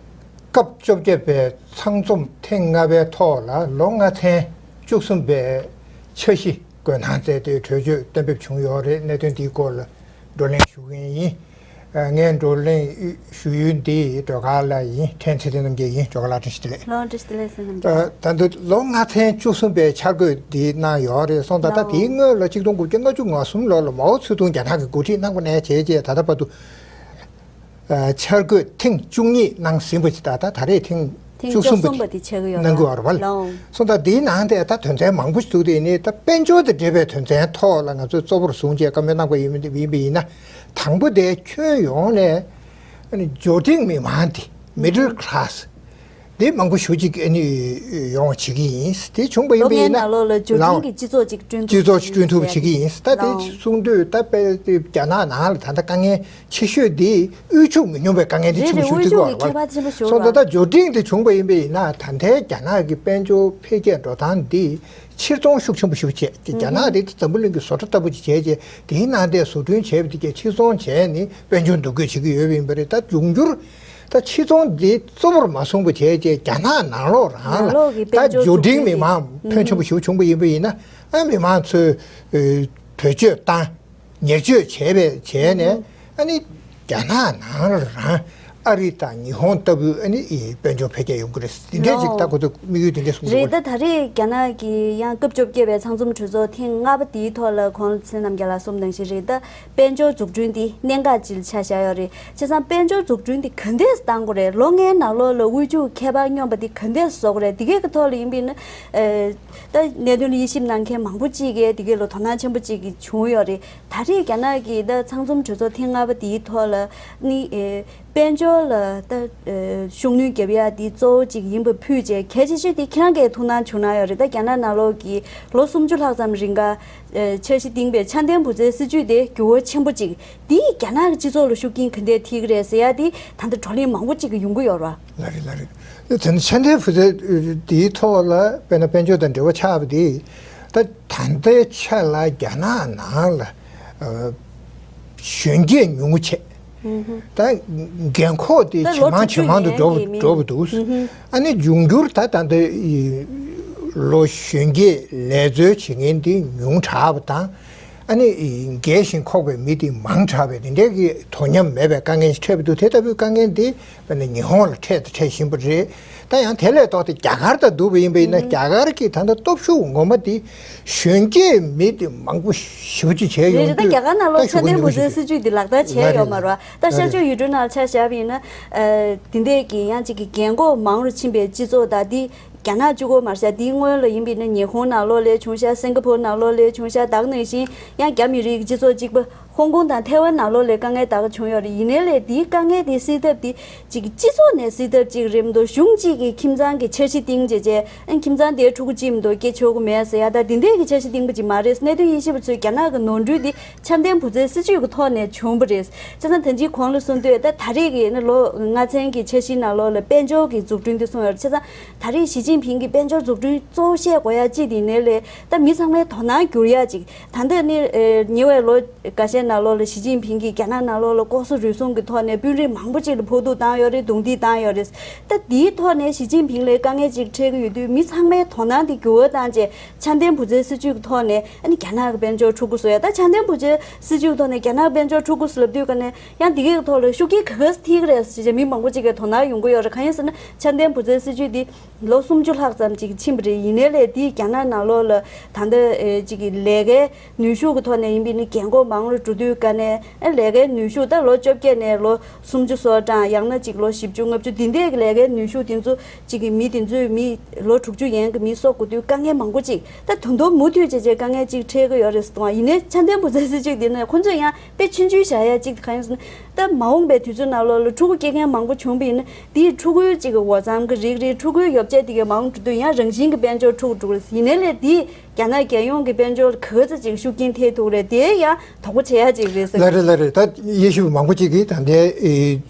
སྐབས་བཅོ་བརྒྱད་པའི་ཚང་འཛོམས་ཐེངས་ལྔ་པའི་ཐོག་ལ་ལོ་ལྔ་ཚན་བཅུ་གསུམ་པའི་འཆར་གཞི་འགོད་གནང་མཛད་དེ་གྲོས་ཆོད་གཏན་འབེབས་བྱུང་ཡོད་རེད། གནད་དོན་འདིའི་སྐོར་ལ་བགྲོ་གླེང་ཞུ་གི་ཡིན། ངའི་བགྲོ་གླེང་ཞུ་ཡུལ་འདི་སྒྲོལ་དཀར་ལགས་ཡིན། ཕྲན་ཚེ་བརྟན་རྣམ་རྒྱལ་ཡིན། སྒྲོལ་དཀར་ལགས་བཀྲ་ཤིས་བདེ་ལེགས། ལགས་བཀྲ་ཤིས་བདེ་ལེགས་ཟེར་རྣམ་རྒྱལ། ད་དུང་ལོ་ལྔ་ཚན་བཅུ་གསུམ་པའི་འཆར་འགོད་འདི་གནང་ཡོད་རེད་སོང་། ད་ལྟ་ལགས། དེའི་སྔོན་ལ་ཆིག་སྟོང་དགུ་བརྒྱ་ལྔ་བཅུ་ང་གསུམ་ལོ་ལ་མའོ་ཙེ་ཏུང་རྒྱ་ནག་གིས་འགོ་ཁྲིད་གནང་པ་ནས་བྱས་རྗེས་ད་ལྟ་བར་དུ། འཆར་འགོད་ཐེངས་བཅུ་གཉིས་གནང་ཟིན་པ་ཞིག་ད་ལྟ་ད་རེས་ཐེངས་ཐེངས་བཅུ་གསུམ་པ་བཅུ་གསུམ་པ་དེ་ཆགས་ཀྱི་ཡོད་གནང་གི་ཡོད་རེད་པ། ལགས། སོང་ཙང་དེའི་ནང་དེ་ད་དོན་ཚན་མང་པོ་ཞིག་འདུག་དེ་ནི་ད་དཔལ་འབྱོར་དང་འབྲེལ་བའི་དོན་ཚན་ཐོག་ལ་ང་ཚོས་གཙོ་བོར་བཟུང་བྱས་བཀའ་མོལ་གནང་པ་ཡིན་པ་ཡིན་པ་ཡིན་ན། དང་པོ་དེ་ཁྱོན་ཡོངས་ནས་ཨ་ནི་འབྱོར་འབྲིང་མི་མང་དེ། Middle Class། དེ་མང་པོ་ཞེ་ཅིག་ཨ་ནི་ཡོང་བ་བྱེད་ཀྱི་ཡིན། དེ་བྱུང་པ་ཡིན་པ་ཡིན་ན། ལོ་ལྔའི་ནང་ལོགས་ལ་འབྱོར་འབྲིང་གི་སྤྱི་ཚོགས་ཅིག་བསྐྲུན་ཐུབ། སྤྱི་ཚོགས་ཅིག་བསྐྲུན་ཐུབ་བྱེད་ཀྱི་ཡིན། ད་དེ་ལགས། གསུང་དུས་ད་དཔེ་དེ་རྒྱ་ནག་ནང་ལ་ད་ལྟ་དཀའ་ངལ་ཆེ་ཤོས་དེ་དབུལ་ཕྱུག་མི་ཉུང་བའི་དཀའ་ངལ་དེ་རེད་ཆེན་པོ་རེད། ཞེ་དྲག་དབུལ་ཕྱུག་གི་ཁྱད་པར་ཆེན་པོ་ཞིག་ཡོད་རེད་པ། སོང་ཙང་ད་འབྱོར་འབྲིང་དེ་བྱུང་པ་ཡིན་པ་ཡིན་ན། ད་ལྟའི་རྒྱ་ནག་གི་དཔལ་འབྱོར་འཕེལ་རྒྱས་འགྲོ་སྟངས་འདི་ཕྱིར་ཚོང་ཤུགས་ཆེན་པོ་ཞིག་བྱས། རྒྱ་ནག་དེ་འཛམ་བུ་གླིང་གི་བཟོ་གྲྭ་ལྟ་བུ་ཅིག་བྱས་རྗེས་དེའི་ནང་དེ་བཟོ་སྐྲུན་བྱས་པ་དེ་གས་ཕྱིར་ཚོང་བྱས་ནས་དཔལ་འབྱོར་འདུ་འགོད་བྱེད་ཀྱི་ཡོད་པ་ཡིན་པ་རེད། ད་འབྱུང་འགྱུར་ད་ཕྱིར་ཚོང་འདི་གཙོ་བོར་མ་བཟུང་བ་བྱས་རྗེས་རྒྱ་ནག་ནང་ལོགས་རང་ནང་ལོགས་ཀྱི་ལ་ད་དཔལ་འབྱོར་འབྱོར་འབྲིང་མི་མང་ཕོན་ཆེན་པོ་ཞིག་བྱུང་པ་ཡིན་པ་ཡིན་ན། ཨ་མི་མང་ཚོས་བེད་སྤྱོད་བཏང་། ཉེར་སྤྱོད་བྱས་པའི་བྱས་ནས་ཨ་ནི་རྒྱ་ནག་ནང་ལ་རང་ཨ་རི་དང་ཉི་ཧོང་ལྟ་བུའི་ཨ་ནི་དཔལ་འབྱོར་འཕེལ་རྒྱས་ཡོང་གི་རེད། འདི་འདྲས་ཅིག་ད་ཁོ་ཚོ་དམིགས་ཡུལ་འདི་འདྲས་གསུང་གི་རེད། འདུག་ད་ད་རེས་རྒྱ་ནག་གི་ཡང་སྐབས་བཅོ་བརྒྱད་པའི་ཚང་འཛོམས་གྲོས་ཚོགས་ཐེངས་ལྔ་པ་དེའི་ཐོག་ལ་གོང་ལ་ཚེ་རིང་རྣམ་རྒྱལ་ལགས་གསུངས་དོན་བཞིན་རེད། ད་དཔལ་འབྱོར་འཛུགས་སྐྲུན་འདི་གནད་འགག་ཅིག་ལ་ཆ་བཞག་ཡོད་རེད། བྱས་ཙང་དཔལ་འབྱོར་འཛུགས་སྐྲུན་འདི་ག་འདྲས་བཏང་དགོས་རེད། ལོ་ལྔའི་ནང་ལོགས་ལ་དབུལ་ཕྱུག་ཁྱད་པར་སྙོམས་པ་འདི་ག་འདྲས་བཟོ་དགོས་རེད། འདི་གའི་གི་ཐོག་ལ་ཡིན་པ་ཡིན་ན། ད་གནད་དོན་ལ་དབྱེ་ཞིབ་གནང་མཁན་མང་པོ་ཅིག་གིས་འདི་གའི་ལ་དོ་སྣང་ཆེན་པོ་ཅིག་གི་བྱུང་ཡོད་རེད། ད་རེས་རྒྱ་ནག་གི་ད་ཚང་འཛོམས་གྲོས་ཚོགས་ཐེངས་ལྔ་པ་དེའི་ཐོག་ལ་ནི་ཨེ་དཔལ་འབྱོར་ལ་ད་ཨེ་ཤུགས་སྣོན་རྒྱབ་ཡ་དེ་གཙོ་བོ་ཅིག་ཡིན་པ་ཕུད་བྱས། གལ་ཆེ་ཤོས་དེ་ཁྱེད་རང་གིས་ཐུགས་སྣང་བྱུང་གནང་ཡོད་རེད། ད་རྒྱ་ནག་ནང་ལོགས་ཀྱི་ལོ་སུམ་ཅུ་ལྷག་ཙམ་རིང་ག་ཨེ་འཆར་གཞི་བཏིང་པའི་ཆ་ལྡན་བུ་བཙའི་སྲིད་ཇུས་དེ་འགྱུར་བ་ཆེན་པོ་ཅིག་དེས་རྒྱ་ནག་གི་སྤྱི་ཚོགས་ལ་ཤུགས་རྐྱེན་ག་འདྲས་ཐེབས་ཀྱི་རེད་ཟེར་ཡ་དེ་ད་ལྟ་བགྲོ་གླེང་མང་པོ་ཅིག་གི་ཡོང་གི་ཡོད་རེད་བ། ལགས་རེད། ལགས་རེད། དེ་ནི་ཆ་ལྡན་བུ་བཙའ་དེའི་ཐོག་ལ་དཔེར་ན་དཔལ་འབྱོར་དང་འབྲེལ་བ་ཆགས་པ་དེ་ད་ད་ལྟའི་ཆ་ལ་རྒྱ་ནག་ནང་ལ་ཨ་གཞོན་སྐྱེས་ཉུང་ངུ་བྱས། ད་རྒན་འཁོགས་དེ་ད་ཇེ་ལོ་མང་དྲུག་ཅུ་ཇེ་མང་དུ་ཡན་འགྲོ་གྱི་མི་འགྲོ་བ་འདུག་ཨ་ནི་འབྱུང་འགྱུར་ད་ད་ལྟ་ལོ་གཞོན་སྐྱེས་ལས་འཚོལ་བྱེད་མཁན་དེ་ཉུང་དྲགས་པ་དང་། ཨ་ནི་རྒས་ཤིང་འཁོགས་པའི་མི་དེ་མང་དྲགས་པའི་དེ་འདྲའི་གི་དོ་མཉམ་མེད་པའི་དཀའ་ངལ་ཞིག་འཕྲད་པ་འདུག་དེ་ལྟ་བུའི་དཀའ་ངལ་འདི་དཔེར་ན་ཉི་ཧོང་ལ་འཕྲད་དང་འཕྲད་བཞིན་པ་རེད། ད་ཡང་དེ་ལས་ལྡོག་སྟེ་རྒྱ་གར་དང་བསྡུར་བ་ཡིན་པ་ཡིན་ན། རྒྱ་གར་གྱི་ད་ལྟ་སྟོབས་ཤུགས་ངོ་མ་དེ་གཞོན་སྐྱེས་མི་དེ་མང་པོ་ཞེ་པོ་ཅིག་བྱས་ཡོང་དུས། རེད་རེད། ད་རྒྱ་གར་ནང་ལོགས་ཆ་ལྡན་བུ་བཙའི་སྲིད་ཇུས་འདི་ལག་བསྟར་བྱས་ཡོད་མ་རེད་བ། ད་ཤར་ཕྱོགས་ཡུལ་གྲུ་ནང་ཆ་བཞག་པ་ཡིན་ན། དེ་འདྲས་ཀྱི་ཡང་གཅིག་གི་རྒན་འཁོགས་མང་རུ་ཕྱིན་པའི་སྤྱི་ཚོགས་དང་དེ། རྒྱ་ནག་གཅིག་པོ་མ་རེད་ཤག་དེའི་སྔོན་ལ་ཡིན་པ་ཡིན་ན་ཉི་ཧོང་ནང་ལོགས་ལ་བྱུང་ཤག་སིང་ག་ཕོར་ནང་ལོགས་ལ་བྱུང་ཤག་ད་ག་ནང་བཞིན་ཡང་རྒྱ་མི་རིགས་ཀྱི་སྤྱི་ཚོགས་གཅིག་པ་ཧོང་ཀོང་དང་ཐའེ་ཝན་ནང་ལོགས་ལ་དཀའ་ངལ་ད་ག་བྱུང་ཡོད་རེད། ཡིན་ནའི་ལས་དེའི་དཀའ་ངལ་དེ་སེལ་ཐབས་དེ་གཅིག་སྤྱི་ཚོགས་ནས་སེལ་ཐབས་གཅིག་རེད་མི་འདུག་གཞུང་གཅིག་གིས་ཁྱིམ་ཚང་གི་འཆར་གཞི་བཏིང་བྱས་བྱས། ཨ་ཁྱིམ་ཚང་དེའི་ཕྲུ་གུ་གཅིག་མི་འདུག་སྐྱེ་ཆོག་གི་མེད་ཟེར་ཡ། ད་དེ་འདྲས་ཀྱི་འཆར་གཞི་བཏིང་པ་ཅིག་མ་རེད། གནད་དོན་དབྱེ་ཞིབ་པ་ཚོས་རྒྱ་ནག་གི་ནོར་འཁྲུལ་དེ་ཆ་ལྡན་བུ་བཙའི་སྲིད་ཇུས་ཀྱི་ཐོག་ནས་བྱུང་བ་རེད། བྱས་ཙང་ད་ཅི་གོང་ལ་གསུངས་དུས་ད་ད་རེས་ཀྱི་ནི་ལོ་ལྔ་ཚན་གྱི་འཆར་གཞིའི་ནང་ལོགས་ལ་དཔལ་འབྱོར་གྱི་འཛུགས་སྐྲུན་དེ་གསུངས་ཡོད་རེད། བྱས་ཙང་ད་རེས་ཞི་ཅིན་ཕིང་གིས་དཔལ་འབྱོར་འཛུགས་སྐྲུན་གཙོ་བོ་བཤད་དགོས་ཡ་གཅིག་དེ་ནས་ལས་ད་མི་ཚང་མའི་དོ་སྣང་འགྱུར་ཡ་གཅིག་ད་ལྟ་ནི་ཉེ་བའི་ལོ་འགའ་ཤས་ནང་ལོགས་ལ་ཞི་ཅིན་ཕིང་གིས་རྒྱ་ནག་ནང་ལོགས་ལ་ལྐོག་ཟ་རུལ་སུངས་ཀྱི་ཐོག་ནས་དཔོན་རིགས་མང་པོ་ཅིག་ལ་ཕོག་ཐུག་བཏང་ཡོད་རེད། རྡུང་རྡེག་བཏང་ཡོད་རེད། ད་དེའི་ཐོག་ནས་ཞི་ཅིན་ཕིང་ལ་དཀའ་ངལ་ཅིག་འཕྲད་ཀྱི་ཡོད་དུས་མི་ཚང་མའི་དོ་སྣང་དེ་འགྱུར་བ་བཏང་བྱས། ཆ་ལྡན་བུ་བཙའི་སྲིད་ཇུས་ཀྱི་ཐོག་ནས་ཨ་ནི་རྒྱ་ནག་གི་དཔལ་འབྱོར་འཁྲུག་པོ་བཟོ་ཡ། ད་ཆ་ལྡན་བུ་བཙའི་སྲིད་ཇུས་ཀྱི་ཐོག་ནས་རྒྱ་ནག་དཔལ་འབྱོར་འཁྲུག་པོ་བཟོ་ལབ་དུས་ཀ་ནས་ཡང་འདི་གའི་ཐོག་ལ་ཤུགས་རྐྱེན་ག་ག་ཐེབས་ཀྱི་རེད་ཟེར་བྱས་མི་མང་པོ་ཅིག་གིས་དོ་སྣང་ཡོང་གི་ཡོད་རེད། གང་ཡིན་ཟེར་ན་ཆ་ལྡན་བུ་བཙའི་སྲིད་ཇུས་འདི་ལོ་སུམ་ཅུ་ལྷག་ཙམ་ཅིག་ཕྱིན་པ་རེད། ཡིན་ནའི་ལས་འདིས་རྒྱ་ནག་ནང་ལོགས་ལ་ད་ལྟ་ཨེ་ཅིག་གི་ལས་ཀའི་ནུས་ཤུགས་ཀྱི་ཐོག་ནས་ཡིན་པའི་ནི་རྒན་འཁོགས་མང་རུ་འགྲོ་དུས་ཀ་ནས་ཨ་ལས་ཀའི་ནུས་ཤུགས་ད་ལོ་བཅོ་བརྒྱད་ནས་ལོ་སུམ་ཅུ་སོ་གྲངས། ཡང་ན་ཅིག་ལོ་བཞི་བཅུ་ལྔ་བཅུ་འདི་འདྲའི་གི་ལས་ཀའི་ནུས་ཤུགས་དེ་ཚོ་ཅིག་གི་མི་དེ་ཚོས་མི་ལོ་དྲུག་ཅུ་ཡན་གྱི་མི་གསོ་དགོས་དུས་དཀའ་ངལ་མང་པོ་ཅིག་ད་ད་དུང་མུ་མཐུད་བྱས་བྱས་དཀའ་ངལ་ཅིག་འཕྲད་ཀྱི་ཡོད་རེད་ཟེར་གཏོང་བ་ཡིན་ནའི་ཆ་ལྡན་བུ་བཙའི་སྲིད་ཇུས་འདི་ནི་ཁོ་ཚོས་ཡང་དཔེ་ཆུང་ཆུང་བཞག་ཡ་ཅིག་གང་ཡིན་ཟེར་ན། ད་མ་འོངས་པའི་དུས་ཚོད་ནང་ལོགས་ལ་ཕྲུ་གུ་སྐྱེ་མཁན་མང་པོ་བྱུང་བ་ཡིན་ན་དེའི་ཕྲུ་གུའི་ཅིག་གི་འོ་ཙམ་གྱི་རིགས་རེད། ཕྲུ་གུའི་ཡོ་བྱད་དེ་གའི་མང་འགྲོ་དུས་ཡང་རང་བཞིན་གྱི་དཔལ་འབྱོར་འཁྲུག་འགྲོ་གི་རེད། ཡིན་ནའི་ལས་དེས་རྒྱ་ནག་རྒྱལ་ཡོངས་ཀྱི་དཔལ་འབྱོར་ལ་ག་ཚོད་ཅིག་ཤུགས་རྐྱེན་ཐེབས་ཐུབ་ཀྱི་རེད། དེ་ཡང་དོགས་པ་བྱེད་ཡ་ཅིག་རེད་ཟེར། ལགས་རེད། ལགས་རེད། ད་དབྱེ་ཞིབ་མང་པོ་ཅིག་གིས་ད་ལྟའི་ཨེ་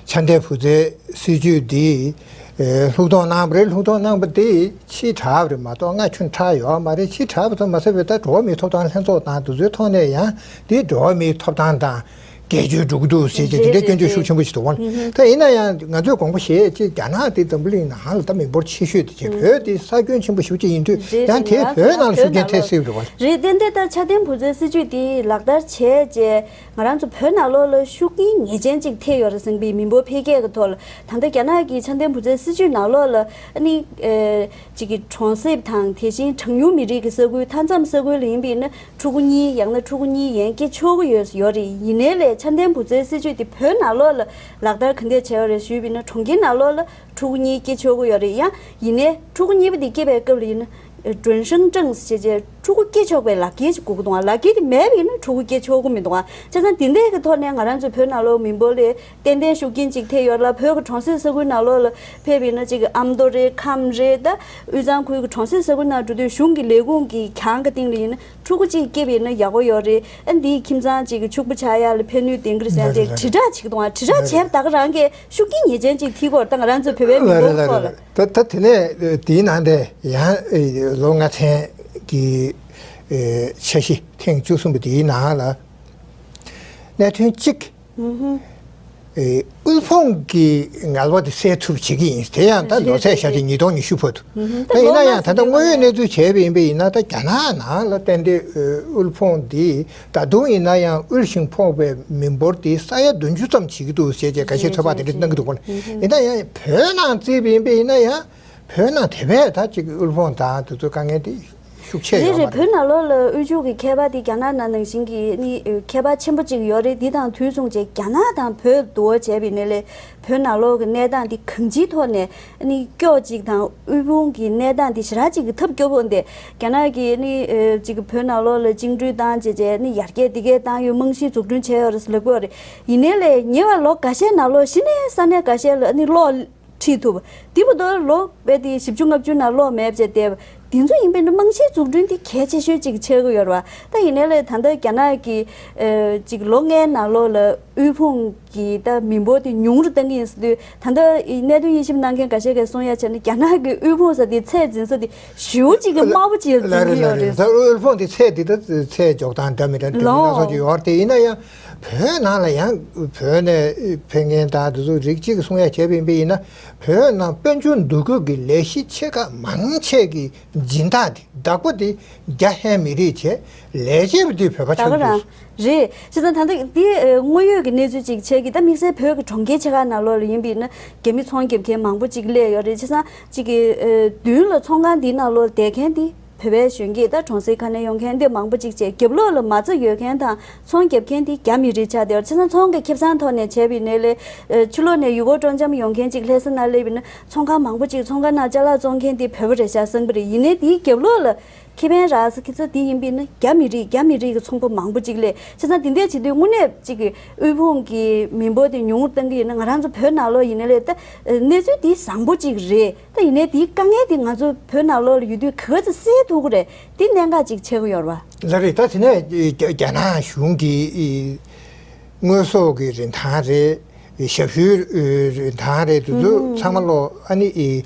ཆ་ལྡན་བུ་བཙའི་སྲིད་ཇུས་འདི་ཨེ་ལྷུག་གཏོང་གནང་བ་རེད། ལྷུག་གཏོང་གནང་བ་འདི་ཕྱིའི་དྲག་པ་རེད་མ་གཏོགས་སྔ་ཕྱི་དྲག་ཡོད་མ་རེད། ཕྱིའི་དྲག་པ་ཙམ་མ་ཟད་པའི་ད་འགྲོ་བ་མིའི་ཐོབ་ཐང་ལྷན་ཚོགས་དང་དེ་ཚོའི་ཐོག་ནས་ཡང་འདི་འགྲོ་བ་མིའི་ཐོབ་ཐང་དང་ སྐད་ཅོར་འགྲོ་གི་འདུག་ཟེར་བྱས་དེ་འདྲའི་སྐྱོན་བརྗོད་ཤུགས་ཆེན་པོ་ཞིག་འདུག་བ། ད་ཡིན་ན་ཡང་ང་ཚོས་དགོངས་པ་བཞེས་ཅིག་རྒྱ་ནག་དེ་འཛམ་བུ་གླིང་ནང་ལ་ད་མི་འབོར་ཆེ་ཤོས་དེ་ཅིག་བོད་དེ་ས་ཁྱོན་ཆེན་པོ་ཞེ་པོ་ཅིག་ཡིན་དུས་ཡང་དེ་བོད་ནང་ལ་ཤུགས་རྐྱེན་ཐེབས་སྲིད་པ་རེད་བ། རེད། ཏན་ཏན་ད་ཆ་ལྡན་བུ་བཙའི་སྲིད་ཇུས་དེ་ལག་བསྟར་བྱས་རྗེས་ང་རང་ཚོ་བོད་ནང་ལོགས་ལ་ཤུགས་རྐྱེན་ངེས་ཅན་ཅིག་ཐེབས་ཡོད་རེད་བསམ་པའི་མི་འབོར་འཕེལ་རྒྱས་ཀྱི་ཐོག་ལ་ད་ལྟ་རྒྱ་ནག་གི་ཆ་ལྡན་བུ་བཙའི་སྲིད་ཇུས་ནང་ལོགས་ལ་ཨ་ནི་ཨེ་ཅིག་གི་གྲོང་གསེབ་དང་དེ་བཞིན་གྲངས་ཉུང་མི་རིགས་ཀྱི་ས་ཁུལ་མཐའ་མཚམས་ས་ཁུལ་ལ་ཡིན་པས་ན་ཕྲུ་གུ་གཉིས་ཡང་ན་ཕྲུ་གུ་གཉིས་ཡན་སྐྱེ་ཆོག་གི་ཡོད་ཡོད་རེད། ཡིན་ནའི་ལས་ཆ་ལྡན་བུ་བཙའི་སྲིད་ཇུས་དེ་བོད་ནང་ལོགས་ལ་ལག་བསྟར་ག་འདྲས་བྱས་ཡོད་རེད་ཞུས་པས་ན་གྲོང་ཁྱེར་ནང་ལོགས་ལ་ཕྲུ་གུ་གཉིས་སྐྱེ་ཆོག་གི་ཡོད་རེད། ཡང་ཡིན་ནའི་ཕྲུ་གུ་གཉིས་པ་དེ་སྐྱེས་པའི་སྐབས་ལ་ཡིན་ན་ཏྲུན་ཧྲང་ཀྲང་ཟེར་བྱས་ཕྲུ་གུ་སྐྱེ་ཆོག་པའི་ལག་ཁྱེར་ཅིག་དགོས་ཀྱི་འདུག་ཨ། ལག་ཁྱེར་དེ་མེད་པ་ཡིན་ན་ཕྲུ་གུ་སྐྱེ་ཆོག་གི་མི་འདུག་ཨ། བྱས་ཙང་དེ་འདྲའི་གི་ཐོག་ནས་ང་རང་ཚོ་བོད་ནང་ལོགས་མི་འབོར་ལས་ཏན་ཏན་ཤུགས་རྐྱེན་ཅིག་ཐེབས་ཡོད་ལ། བོད་ཀྱི་གྲོང་གསེབ་ས་ཁུལ་ནང་ལོགས་ལ་ཕེབས་པ་ཡིན་ན་ཅིག་ཨ་མདོ་རེད་ཁམས་རེད་ད་དབུས་གཙང་ཁུལ་གྱི་གྲོང་གསེབ་ས་ཁུལ་ནང་འགྲོ་དུས་གཞུང་གི་ལས་ཁུངས་ཀྱི་གྱང་གི་སྟེང་ལ་ཡིན་ན་ཕྲུ་གུ་གཅིག་སྐྱེས་པ་ཡིན་ན་ཡག་པོ་ཡོད་རེད། ཨ་འདིའི་ཁྱིམ་ཚང་གཅིག་གི་ཕྱུག་པོ་ཆགས་ཡག་ལ་ཕན་ནུས་ལྡན་གྱི་རེད་ཟེར་ཏེ་དྲིལ་བསྒྲགས་བྱེད་ཀྱི་འདུག་ཨ། དྲིལ་བསྒྲགས་བྱས་པ་ད་ག་རང་གིས་ཤུགས་རྐྱེན་ངེས་ཅན་ཅིག་ཐེབས་ཀྱི་ཡོད་རེད། ད་ང་རང་ཚོ་བོད་པའི་མི་འབོར་ཐོག་ལ། ད་ད་དེ་ནས་དེའི་ནང་དེ་ཡང་ལོ་ལྔ་ཚན་གྱི་འཆར་གཞི་ཐེངས་བཅུ་གསུམ་པ་དེའི་ནང་ལ་གནད་དོན་གཅིག་དབུལ་ཕོངས་ཀྱི་ངལ་བ་དེ་སེལ་ཐུབ་བྱེད་ཀྱི་ཡིན། དེ་ཡང་ད་ལོ་ཚད་བཞག་ཚེ་ཉིས་སྟོང་ཉི་ཤུ་བར་དུ། ད་ཡིན་ན་ཡང་ད་ལྟ་དངོས་ཡོད་གནས་ཚུལ་བྱས་པ་ཡིན་པ་ཡིན་ན་ད་རྒྱ་ནག་ནང་ལ་ཏན་ཏན་དབུལ་ཕོངས་འདི་ད་དུང་ཡིན་ན་ཡང་དབུལ་ཞིང་ཕོངས་པའི་མི་འབོར་དེ་ས་ཡ་བདུན་ཅུ་ཙམ་བྱེད་ཀྱི་འདུག་ཟེར་བྱས་འགའ་ཤས་ཚོད་དཔག་དེ་འདྲ་གནང་གི་འདུག་གོ། ཡིན་ན་ཡང་བོད་ནང་བརྩིས་པ་ཡིན་པ་ཡིན་ན་ཡང་བོད་ནང་དེ་བས་ད་ཅིག་དབུལ་ཕོངས་དང་དེ་ཚོའི་དཀའ་ངལ་དེ་ཤུགས་ཆེ་རེད་ཡོད་མ་རེད། རེད། བོད་ནང་ལོགས་ལ་དབུལ་ཕྱུག་གི་ཁྱད་པར་དེ་རྒྱ་ནག་ནང་ནང་བཞིན་གྱི་ནི་ཁྱད་པར་ཆེན་པོ་ཅིག་ཡོད་རེད། འདི་དང་དུས་མཚུངས་བྱས་རྒྱ་ནག་དང་བོད་བསྡུར་བ་བྱས་པ་ཡིན་ན་ལས་བོད་ནང་ལོགས་ཀྱི་གནས་སྟངས་འདི་གང་ཅིའི་ཐོག་ནས་ནི་སྐྱོ་ཅིག་དང་དབུལ་ཕོངས་ཀྱི་གནས་སྟངས་འདི་ཞེ་དྲག་ཅིག་གི་ཐབས་སྐྱོ་པོ་འདི་རྒྱ་ནག་གིས་ནི་ཅིག་བོད་ནང་ལོགས་ལ་བཅིངས་འགྲོལ་བཏང་བྱས་བྱས་ནི་ཡར་རྒྱས་འདི་གས་བཏང་ཡོད། རྨང་གཞི་འཛུགས་སྐྲུན་བྱས་ཡོད་རེད་ཟེར་ལབ་ཀྱི་ཡོད་རེད། ཡིན་ནའི་ལས་ཉེ་བའི་ལོ་འགའ་ཤས་ནང་ལོགས་གཞི་ནས་ས་གནས་འགའ་ཤས་ལ་ནི་གློག་ཁྲིད་ཐུབ། འདི་བར་དུ་ལོ་བས་དེ་བཞི་བཅུ་ལྔ་བཅུ་ནང་གློག་མེད་པ་བྱས་ཏེ། འདི་ཚོ་ཡིན་པས་ན་རྨང་གཞིའི་འཛུགས་སྐྲུན་འདི་གལ་ཆེ་ཤོས་ཅིག་ཆགས་ཀྱི་ཡོད་རེད་བ། ད་ཡིན་ནའི་ལས་ད་ལྟ་རྒྱ་ནག་གིས་ཨ་ཅིག་ལོ་ལྔའི་ནང་ལོགས་ལ་དབུལ་ཕོངས་ཀྱི་ད་མི་འབོར་དེ་ཉུང་རུ་བཏང་གི་ཡིན་ཟེར་དུས་ད་ལྟ་གནད་དོན་དབྱེ་ཞིབ་གནང་མཁན་འགའ་ཤས་ཀྱིས་གསུང་ཡ་བྱས་ན་རྒྱ་ནག་གི་དབུལ་ཕོངས་ཟེར་དེ་ཚད་འཛིན་ས་དེ་ཞེ་པོ་ཅིག་གི་དམའ་པོ་ཅིག་འཛིན་གྱི་ཡོད་རེད། ད་དབུལ་ཕོངས་དེ་ཚད་འདི་ད་ཚད་འཇོག་སྟངས་འདྲ་མི་འདྲ་འདྲ་མི་སྣ་ཚོགས་ཀྱི་ཡོད་རེད་དེ་ཡིན་ན་ཡང་། བོད་ནང་ལ་ཡང་བོད་ནས་ཕེབས་མཁན་དང་དེ་ཚོ་རིགས་གཅིག་གིས་གསུང་ཡ་བྱས་པ་ཡིན་པ་ཡིན་ན་བོད་ནང་དཔལ་འབྱོར་འདུ་འགོད་ཀྱི་ལས་གཞི་ཆེ་ཁག་མང་ཆེ་གི་སྦྱིན་བདག་དེ་བདག་པོ་དེ་རྒྱ་ཧན་མི་རིགས་བྱས་ལས་བྱེད་པ་དེ་བོད་པ་ད་ཆགས་ག་རང་འདུག་རེད། བྱས་ཙང་ད་ལྟ་འདི་དངོས་ཡོད་ཀྱི་གནས་ཚུལ་ཅིག་ཆགས་ཀྱི་ད་དམིགས་བསལ་བོད་ཀྱི་གྲོང་ཁྱེར་ཆེ་ཁག་ནང་ལོགས་ལ་ཡིན་པ་ཡིན་ན་རྒྱ་མི་ཚོང་རྒྱབ་མཁན་མང་པོ་ཅིག་སླེབས་ཡོད་རེད། བྱས་ཙང་གཅིག་གི་ཨ་མདུན་ལ་ཚོང་ཁང་འདིའི་ནང་ལོགས་བསྡད་མཁན་འདི་བོད་པའི་གཞོན་སྐྱེས་དང་གྲོང་གསེབ་ཁ་ནས་ཡོང་མཁན་འདི་མང་པོ་ཅིག་བྱས། རྒྱབ་ལོགས་ལ་མ་རྩ་ཡོད་མཁན་དང་ཚོང་རྒྱབ་མཁན་འདི་རྒྱ་མི་རིགས་ཆགས་བསྡད་ཡོད་རེད། བྱས་ཙང་ཚོང་གི་ཁེ་བཟང་ཐོག་ནས་བྱས་པ་ཡིན་ནའི་ལས་ཨ་ཕྱི་ལོགས་ནས་ཡུལ་སྐོར་སྤྲོ་འཆམ་ཡོང་མཁན་ཅིག་ལྷ་ས་ནང་སླེབས་པ་ཡིན་ན་ཚོང་ཁང་མང་པོ་ཅིག་ཚོང་ཁང་ནང་ཅ་ལག་བཙོང་མཁན་འདི་བོད་པ་རེད་ཤག་བསམ་གི་རེད། ཡིན་ནའི་དེའི་རྒྱབ་ལོགས་ལ་ཁེ་ཕན་རག་ས་ཁེ་ས་དེ་ཡིན་པ་ཡིན་ན་རྒྱ་མི་རིགས་རྒྱ་མི་རིགས་ཀྱི་ཚོང་པ་མང་པོ་ཅིག་སླེབས། བྱས་ཙང་དེ་འདྲས་བྱེད་དུས་དངོས་གནས་ཅིག་གི་དབུལ་ཕོངས་ཀྱི་མི་འབོར་དེ་ཉུང་རུ་གཏང་གི་ཡོད་ན་ང་རང་ཚོ་བོད་ནང་ལོགས་ཡིན་ན་ལས་ད་གནས་ཚུལ་དེ་བཟང་པོ་ཅིག་རེད། ད་ཡིན་ནའི་དེའི་དཀའ་ངལ་དེ་ང་ཚོ་བོད་ནང་ལོགས་ལ་ཡོད་དུས་ག་ཚོད་སེལ་ཐུབ་ཀྱི་རེད། དེ་གནད་འགག་ཅིག་ཆགས་ཀྱི་ཡོད་རེད་བ། ལགས་རེད། ད་དེ་ནས་རྒྱ་རྒྱ་ནག་གཞུང་གིས་དངོས་ཟོག་གི་རིན་ཐང་རེད། ཞབས་ཞུའི་རིན་ཐང་རེད། དེ་ཚོ་ཚང་མ་ལོ་ཨ་ནི་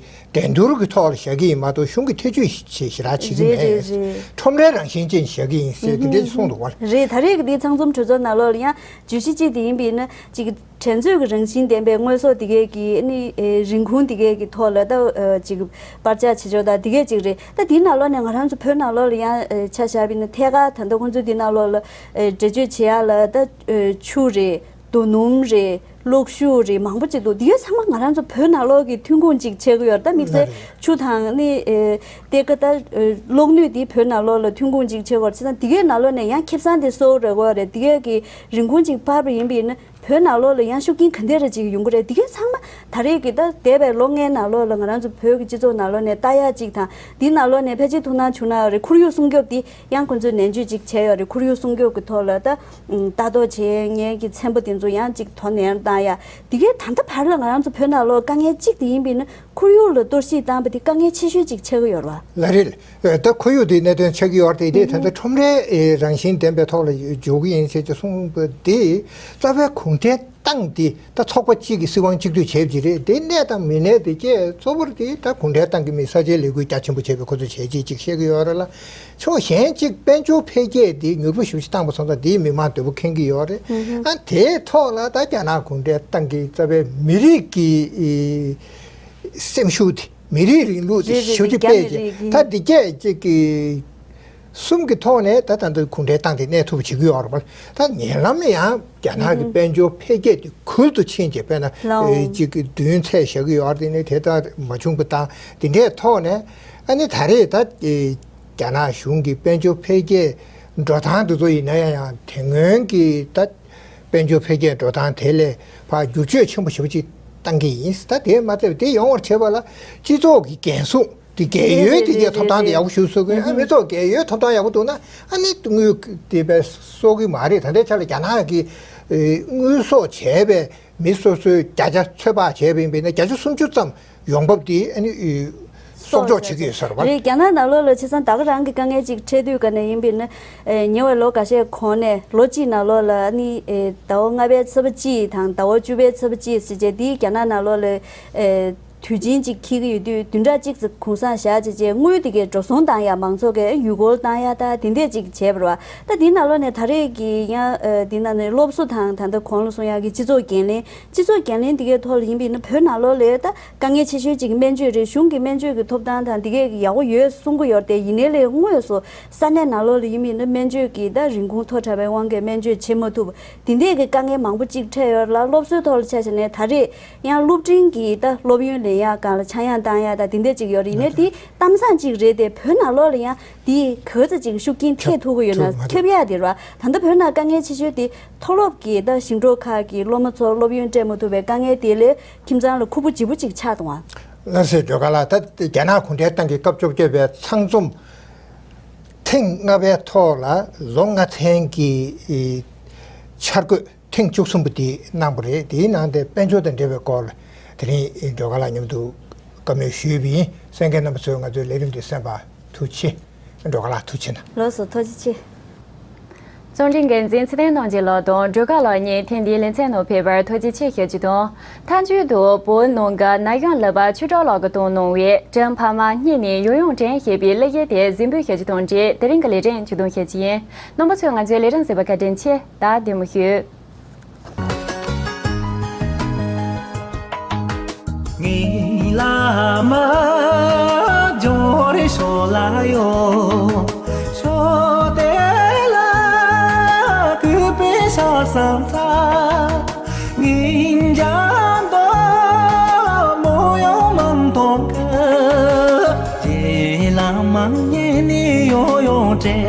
འགྲན་བསྡུར་གྱི་ཐོག་ལ་བཞག་གི་ཡིན་མ་གཏོགས་གཞུང་གིས་ཐེ་བྱུས་ཞེ་དྲག་བྱེད་ཀྱི་རེད་མེད། རེད་རེད། ཁྲོམ་རའི་རང་བཞིན་ཅན་བཞག་གི་ཡིན་ཟེར་དེ་འདྲ་གསུངས་འདུག་བ། རེད། ད་རེས་ཀྱི་འདི་ཚང་འཛོམས་གྲོས་ཚོགས་ནང་ལོགས་ལ་ཡང་བརྗོད་གཞི་གཅིག་དེ་ཡིན་པས་ན་ཅིག་འགྲན་རྩོད་ཀྱི་རང་བཞིན་ལྡན་པའི་དངོས་ཟོག་དེ་གས་ཀྱི་ནི་ཨེ་རིན་གོང་དེ་གས་ཀྱི་ཐོག་ལ་ད་ཨ་ཅིག་པར་ཆག་བྱེད་ཕྱོགས་དང་དེ་གས་ཅིག་རེད། ད་དེའི་ནང་ལོགས་ནས་ང་རང་ཚོ་བོད་ནང་ལོགས་ལ་ཡང་ཨེ་ཆ་བཞག་པ་ཡིན་ན་ཐད་ཀར་ད་ལྟ་ཁོང་ཚོ་དེའི་ནང་ལོགས་ལ་ཨེ་འགྲེལ་བརྗོད་བྱེད་ཡག་ལ་ད་ཨེ་ཆུ་རེད། རྡོ་སྣུམ་རེད། གློག་ཤུགས་རེད། མང་པོ་ཅིག་འདུག་དེ་གས་ཚང་མ་ང་རང་ཚོ་བོད་ནང་ལོགས་ཀྱི་ཐོན་ཁུངས་ཅིག་ཆགས་ཀྱི་ཡོད་རེད། ད་དམིགས་བསལ་ཆུ་དང་ནི་ཨེ་གཏེར་ཁ་ད་ཨེ་གློག་ནུས་དེ་བོད་ནང་ལོགས་ལ་ཐོན་ཁུངས་ཅིག་ཆགས་ཀྱི་ཡོད་རེད། བྱས་ཙང་དེ་གས་ནང་ལོགས་ནས་ཡང་ཁེ་བཟང་དེ་གསོག་རེ་དགོས་རེད། དེ་གས་ཀྱི་རིན་གོང་ཅིག་འཕར་བ་ཡིན་པ་ཡིན་ན། བོད་ནང་ལོགས་ལ་ཡང་ཤུགས་རྐྱེན་ག་འདྲ་རེ་ཅིག་ཡོང་གི་རེད། དེ་གས་ཚང་མ་ད་རེས་ཀྱི་ད་འདས་པའི་ལོ་ལྔའི་ནང་ལོགས་ལ་ང་རང་ཚོ་བོད་ཀྱི་སྤྱི་ཚོགས་ནང་ལོགས་ནས་ལྟ་ཡག་ཅིག་དང་། འདི་ནང་ལོགས་ནས་ཕལ་ཆེར་ཐུགས་སྣང་བྱུང་ན་རེད། ཁོར་ཡུག་སྲུང་སྐྱོབ་འདི་ཡང་ཁོང་ཚོས་ནན་བརྗོད་ཅིག་བྱས་ཡོད་རེད། ཁོར་ཡུག་སྲུང་སྐྱོབ་ཀྱི་ཐོག་ལ་ད་ལྟ་རྟོག་བྱེད་མཁན་གྱི་ཚན་པ་དེ་ཚོ་ཡང་ཅིག་དོ་ནན་བཏང་ཡག་དེ་གས་ད་ལྟ་བར་ལ་ང་རང་ཚོ་བོད་ནང་ལོགས་དཀའ་ངལ་གཅིག་དེ་ཡིན་པས་ན། ཁོར་ཡུག་ལ་གཏོར་བཤིག་བཏང་བ་དེ་དཀའ་ངལ་ཆེ་ཤོས་ཅིག་ཆགས་ཀྱི་ཡོད་རེད་བ། ལགས་རེད། ད་ཁོར་ཡུག་དེའི་གནད་དོན་ཆགས་ཀྱི་ཡོད་རེད་དེ། ད་ལྟ་ཁྲོམ་རའི་རང་བཞིན་ལྡན་པའི་ཐོག་ལ་འཇོག་གི་ཡིན་ཞེས་ཀྱི་གསུངས་པ་དེ་རྩ་བའི་གུང་ཁྲན་ཏང་དེ་ད་ཚོགས་པ་གཅིག་གི་སྲིད་དབང་གཅིག་སྡུད་བྱས་པ་ཅིག་རེད། དེ་གནས་དང་མི་གནས་དེ་གས་གཙོ་བོར་དེ་ད་གུང་ཁྲན་ཏང་གི་མི་ས་ཆའི་ལས་འགུལ་རྒྱ་ཆེན་པོ་བྱས་པའི་ཁོ་ཚོས་བྱས་རྗེས་ཅིག་བཤད་ཀྱི་ཡོད་རེད་ལ། ཕྱོགས་གཞན་གཅིག་དཔལ་འབྱོར་འཕེལ་རྒྱས་དེ་མྱུར་པོ་ཞེ་པོ་ཅིག་བཏང་པ་སོང་ཙང་དེའི་མི་མང་འདོད་པ་ཁེངས་ཀྱི་ཡོད་རེད། ཨ་དེའི་ཐོག་ལ་ད་རྒྱ་ནག་གུང་ཁྲན་ཏང་གི་རྩ་བའི་མི་རིགས་ཀྱི་སེམས་ཤུགས་དེ། མི་རིགས་རིང་ལུགས་དེ་རེད་རེད། ཞེ་པོ་ཅིག་རྒྱ་སྤེལ་མི་རེད་རྗེས་ད་འདི་སྐད་ཅིག་གི་གསུམ་གྱི་ཐོག་ནས་ད་ད་ལྟ་གུང་ཁྲན་ཏང་དེ་གནས་ཐུབ་པ་བྱེད་ཀྱི་ཡོད་རེད་པ། ད་ཉེ་ལམ་ཡང་རྒྱ་ནག་གི་དཔལ་འབྱོར་འཕེལ་རྒྱས་དེ་ཁུལ་དུ་ཕྱིན་བྱས་དཔེར་ན་ལའོ། ཨེ་ཅིག་གི་བདུན་ཚད་བཞག་གི་ཡོད་རེད། དེ་ནས་དེ་ལྟར་མ་བྱུང་པ་དང་དེ་འདྲའི་ཐོག་ནས་ཨ་ནི་ད་རེས་ད་ཨེ་རྒྱ་ནག་གཞུང་གི་དཔལ་འབྱོར་འཕེལ་རྒྱས་འགྲོ་སྟངས་དེ་ཚོ་ཡིན་ན་ཡང་ཡང་དེ་སྔོན་གྱི་ད། དཔལ་འབྱོར་འཕེལ་རྒྱས་འགྲོ་སྟངས་དེ་ལས་ཕར་བསྒྱུར་བཅོས་ཆེན་པོ་ཞེ་པོ་ཅིག་བཏང་གི་ཡིན། ད་དེ་མ་ཚད་པ་དེ་ཡོང་བར་བྱེད་པ་ལ་སྤྱི་ཚོགས་ཀྱི་འགན་སྲུང་དེ་རྒས་ཡོལ་དེ་གའི་ཐོབ་ཐང་དེ་ཡག་པོ་ཞིག་བཟོ་དགོས། ཨ་མི་ཚོགས་རྒས་ཡོལ་ཐོབ་ཐང་ཡག་པོ་འདུག་ན་ཨ་ནི་དངུལ་དེ་བས་གསོག་གི་མ་རེད། ད་ལྟའི་ཆ་ལ་རྒྱ་ནག་གི་དངུལ་གསོག་བྱས་པའི་མི་སོ་སོའི་བརྒྱ་ཆ་ཚོད་དཔག་བྱས་པ་ཡིན་པས་ན་བརྒྱ་ཆ་སུམ་ཅུ་ཙམ། ཡོང་འབབ་དེ་ཨ་ནི་གསོག་འཇོག་བྱེད་ཀྱི་ཡོད་ས་རེད་པ། རེད། རྒྱ་ནག་ནང་ལོགས་ལ་བྱས་ཙང་ད་ག་རང་གི་དཀའ་ངལ་ཅིག་འཕྲད་དུས་ག་ནས་ཡིན་པས་ན། ཉེ་བའི་ལོ་འགའ་ཤས་གོང་ནས་ལོ་གཅིག་ནང་ལོགས་ལ་ཨ་ནི་ཟླ་བ་ལྔ་པའི་ཚེས་པ་གཅིག་དང་ཟླ་བ་བཅུ་པའི་ཚེས་པ་གཅིག་ཟེར་བྱས་དེའི་རྒྱ་ནག་ནང་ལོགས་ལ་དུས་ཆེན་ཅིག་འཁེལ་གྱི་ཡོད་དུས་བདུན་ཕྲག་གཅིག་ཙམ་གུང་སེང་བཞག་བྱས་བྱས་དངུལ་དེ་གའི་འགྲོ་སོང་བཏང་ཡ་མང་ཚོགས་ཀྱི་ཡུལ་སྐོར་བཏང་ཡ་ད་དེ་འདྲས་ཅིག་བྱས་པ་རེད་པ། ད་དེའི་ནང་ལོགས་ནས་ད་རེས་ཀྱི་ཡང་དེའི་ནང་ནས་སློབ་གསོ་དང་ད་ལྟ་གོང་ལ་གསུང་ཡག་གི་སྤྱི་ཚོགས་འགན་ལེན་སྤྱི་ཚོགས་འགན་ལེན་དེ་གའི་ཐོག་ལ་ཡིན་པས་ན་བོད་ནང་ལོགས་ལ་ད། དཀའ་ངལ་ཆེ་ཤོས་གཅིག་སྨན་བཅོས་རེད། གཞུང་གི་སྨན་བཅོས་ཀྱི་ཐོབ་ཐང་དང་འདི་གས་ཡག་པོ་ཡོད་གསུང་གི་ཡོད་རེད་དེ། ཡིན་ནའི་ལས་དངོས་སུ་ས་གནས་ནང་ལོགས་ལ་ཡིན་མིན་ནི་སྨན་བཅོས་ཀྱི་ད་རིན་གོང་མཐོ་དྲགས་པའི་དབང་གིས་སྨན་བཅོས་བྱེད་མ་ཐུབ་འདི་འདྲས་ཀྱི་དཀའ་ངལ་མང་པོ་གཅིག་འཕྲད་ཡོད་རེད་ལ། སློབ་གསོའི་ཐོག་ལ་ཆ་བཞག་ནས་ད་རེས་ཡང་སློབ་འབྲིང་གི་ད་སློབ་ཡོན་ལེན་ཡག་སྒང་ལ་ཆག་ཡང་བཏང་ཡག་ད་འདི་འདྲས་གཅིག་ཡོད་རེད། ཡིན་ནའི་འདི་གཏམ་བཟང་གཅིག་རེད་དེ། བོད་ནང་ལོགས་ལ་ཡང་འདི་ག་ཚོད་ཅིག་ཤུགས་རྐྱེན་ཐེབས་ཐུབ་ཀྱི་ཡོད་ན། ཐུབ་མ་ཐུབ་ཐེབས་ཡག་དེ་རེད་བ། ད་ལྟ་བོད་ནང་དཀའ་ངལ་ཆེ་ཤོས་དེ་མཐོ་སློབ་ཀྱི་ད་ཞིང་འབྲོག་ཁག་གི་སློབ་མ་ཚོ་སློབ་ཡོན་སྤྲད་མ་ཐུབ་པའི་དཀའ་ངལ་དེ་ལས། ཁྱིམ་ཚང་ལ་ཁུར་པོ་ལྗིད་པོ་ཅིག་ཆགས་འདུག་ཨ། ལགས་སེ། སྒྲོལ་དཀར་ལགས། ད་རྒྱ་ནག་གུང་ཁྲན་ཏང་གི་སྐབས་བཅོ་བརྒྱད་པའི་ཚང་འཛོམས་ཐེངས་ལྔ་པའི་ཐོག་ལ་ལོ་ལྔ་ཚན་གྱི་འཆར་འགོད་ཐེངས་བཅུ་གསུམ་པ་དེ་གནང་བ་རེད། དེའི་ནང་དེ་དཔལ་འབྱོར་དང་འབྲེལ་བའི་སྐོར་ལ་དེ་རིང་སྒྲོལ་དཀར་ལགས་མཉམ་དུ་བཀའ་མོལ་ཞུས་པ་ཡིན། གསན་མཁན་རྣམ་པ་ཚོས་ང་ཚོའི་ལས་རིམ་འདི་གསན་པར་ཐུགས་རྗེ་ཆེ། སྒྲོལ་དཀར་ལགས་ཐུགས་རྗེ་གནང་། ལགས་སོ། ཐུགས་རྗེ་ཆེ། རྩོམ་སྒྲིག་འགན་འཛིན་ཚེ་བརྟན་རྣམ་རྒྱལ་ལགས་དང་སྒྲོལ་དཀར་ལགས་གཉིས་ཐེངས་འདིའི་ལེ་ཚན་ནང་ཕེབས་པར་ཐུགས་རྗེ་ཆེ་ཞུ་རྒྱུ་དང་། མཐའ་མཇུག་ཏུ་བོད་ནང་གི་ན་གཞོན་ལག་པ་ཆོས་གྲགས་ལགས་ཀྱིས་བཏང་གནང་བའི་དྲིན་ཕ་མ་གཉིས་ནས་ཡང་ཡང་དྲན་ཞེས་པའི་གླུ་གཞས་དེ་གཟིགས་འབུལ་ཞུ་རྒྱུ་དང་འབྲེལ་དེ་རིང་གི་ལས་རིམ་མཇུག་སྡོམ་ཞུ་རྒྱུ་ཡིན། རྣམ་པ་ཚོས་ང་ཚོའི་ལས་རིམ་གཟིགས་པར་བཀའ་དྲིན་ཆེ། ད་བདེ་མོ་བཞུགས། ངའི་བླ་མ་ཇོ་རི་ཤོ་ལ་ཡོད། ཤོ་དེ་ལ་གུས་པས་ཕྱག་འཚལ་འཚལ། ངའི་འཇམ་དུ་མོ་ཡང་མི་མཐོང་གི། རྗེ་བླ་མ་ཉེ་ནས་ཡོང་ཡོང་དྲན།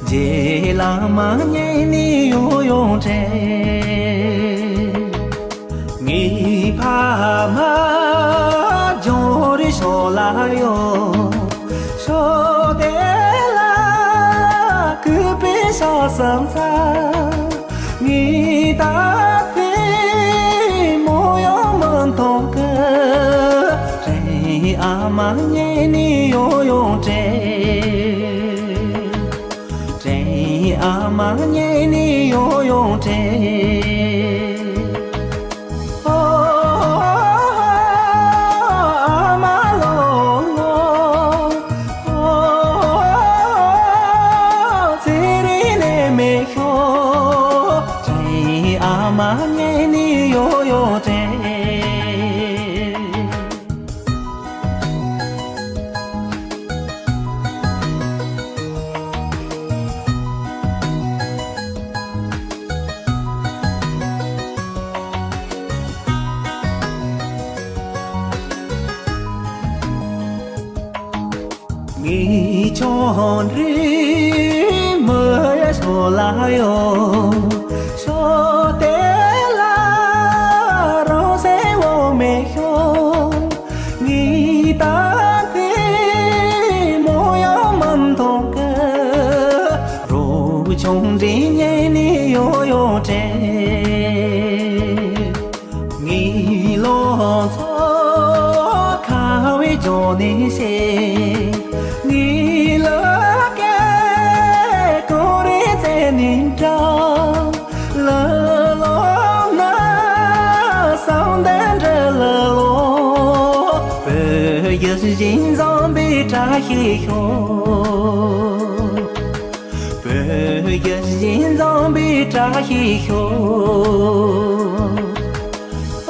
རྗེ་བླ་མ་ཉེ་ནས་ཡོང་ཡོང་དྲན། ངའི་ཕ་མ་ཇོ་རི་ཤོ་ལ་ཡོད། ཤོ་དེ་ལ་གུས་པས་ཕྱག་འཚལ་འཚལ། ངའི་ད་ལྟའི་མོ་ཡང་མི་མཐོང་གི། དྲན་ཨ་མ་ཉེ་ནས་ཡོང་ཡོང་དྲན། དྲན་ཨ་མ་ཉེ་ནས་ཡོང་ཡོང་དྲན། ཨོ་ཨ་མ་ལོ་ལོ། ཨོ་ཚེ་རིང་ནས་མི་ཤོག། དྲན་ཨ་མ་ཉེ་ནས་ཡོང་ཡོང་དྲན། ངའི་ཆུང་འདྲིས་མོ་ཡ་ཤོ་ལ་ཡོད། ཤོ་དེ་ལ་རང་སེམས་འོ་མེད་ཤོ། ངའི་ད་ལྟའི་མོ་ཡང་མི་མཐོང་གི། རོ་ཆུང་འདྲིས་ཉེ་ནས་ཡོང་ཡོང་དྲན། ངའི་ལོ་ ཞིང་ཞེས། ངའི་ལུས་སྐད་ཀུན་རིག་རྩེ་ནས་བསྒྲགས། ལ་ལོ་ན་སང་དན་འདྲ་ལ་ལོ། བོད་ཡུལ་ཞིང་འཛོམས་པའི་བཀྲ་ཤིས་ཤོག། བོད་ཡུལ་ཞིང་འཛོམས་པའི་བཀྲ་ཤིས་ཤོག།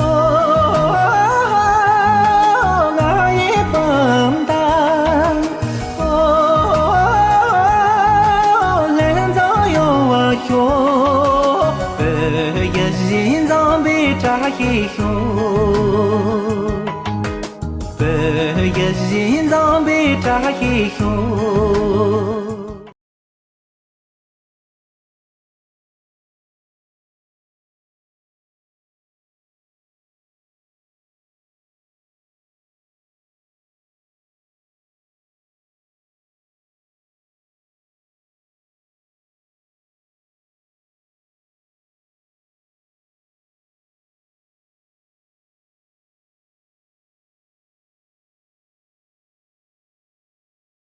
ཨོ། ང་ཡི་སྤུན་ཟླ། ཨོ། ལྷན་འཛོམས་ཡོང་བར་ཤོག། བོད་ཡུལ་ཞིང་འཛོམས་པའི་བཀྲ་ཤིས་ཤོག། བོད་ཡུལ་ཞིང་འཛོམས་པའི་བཀྲ་ཤིས་ཤོག།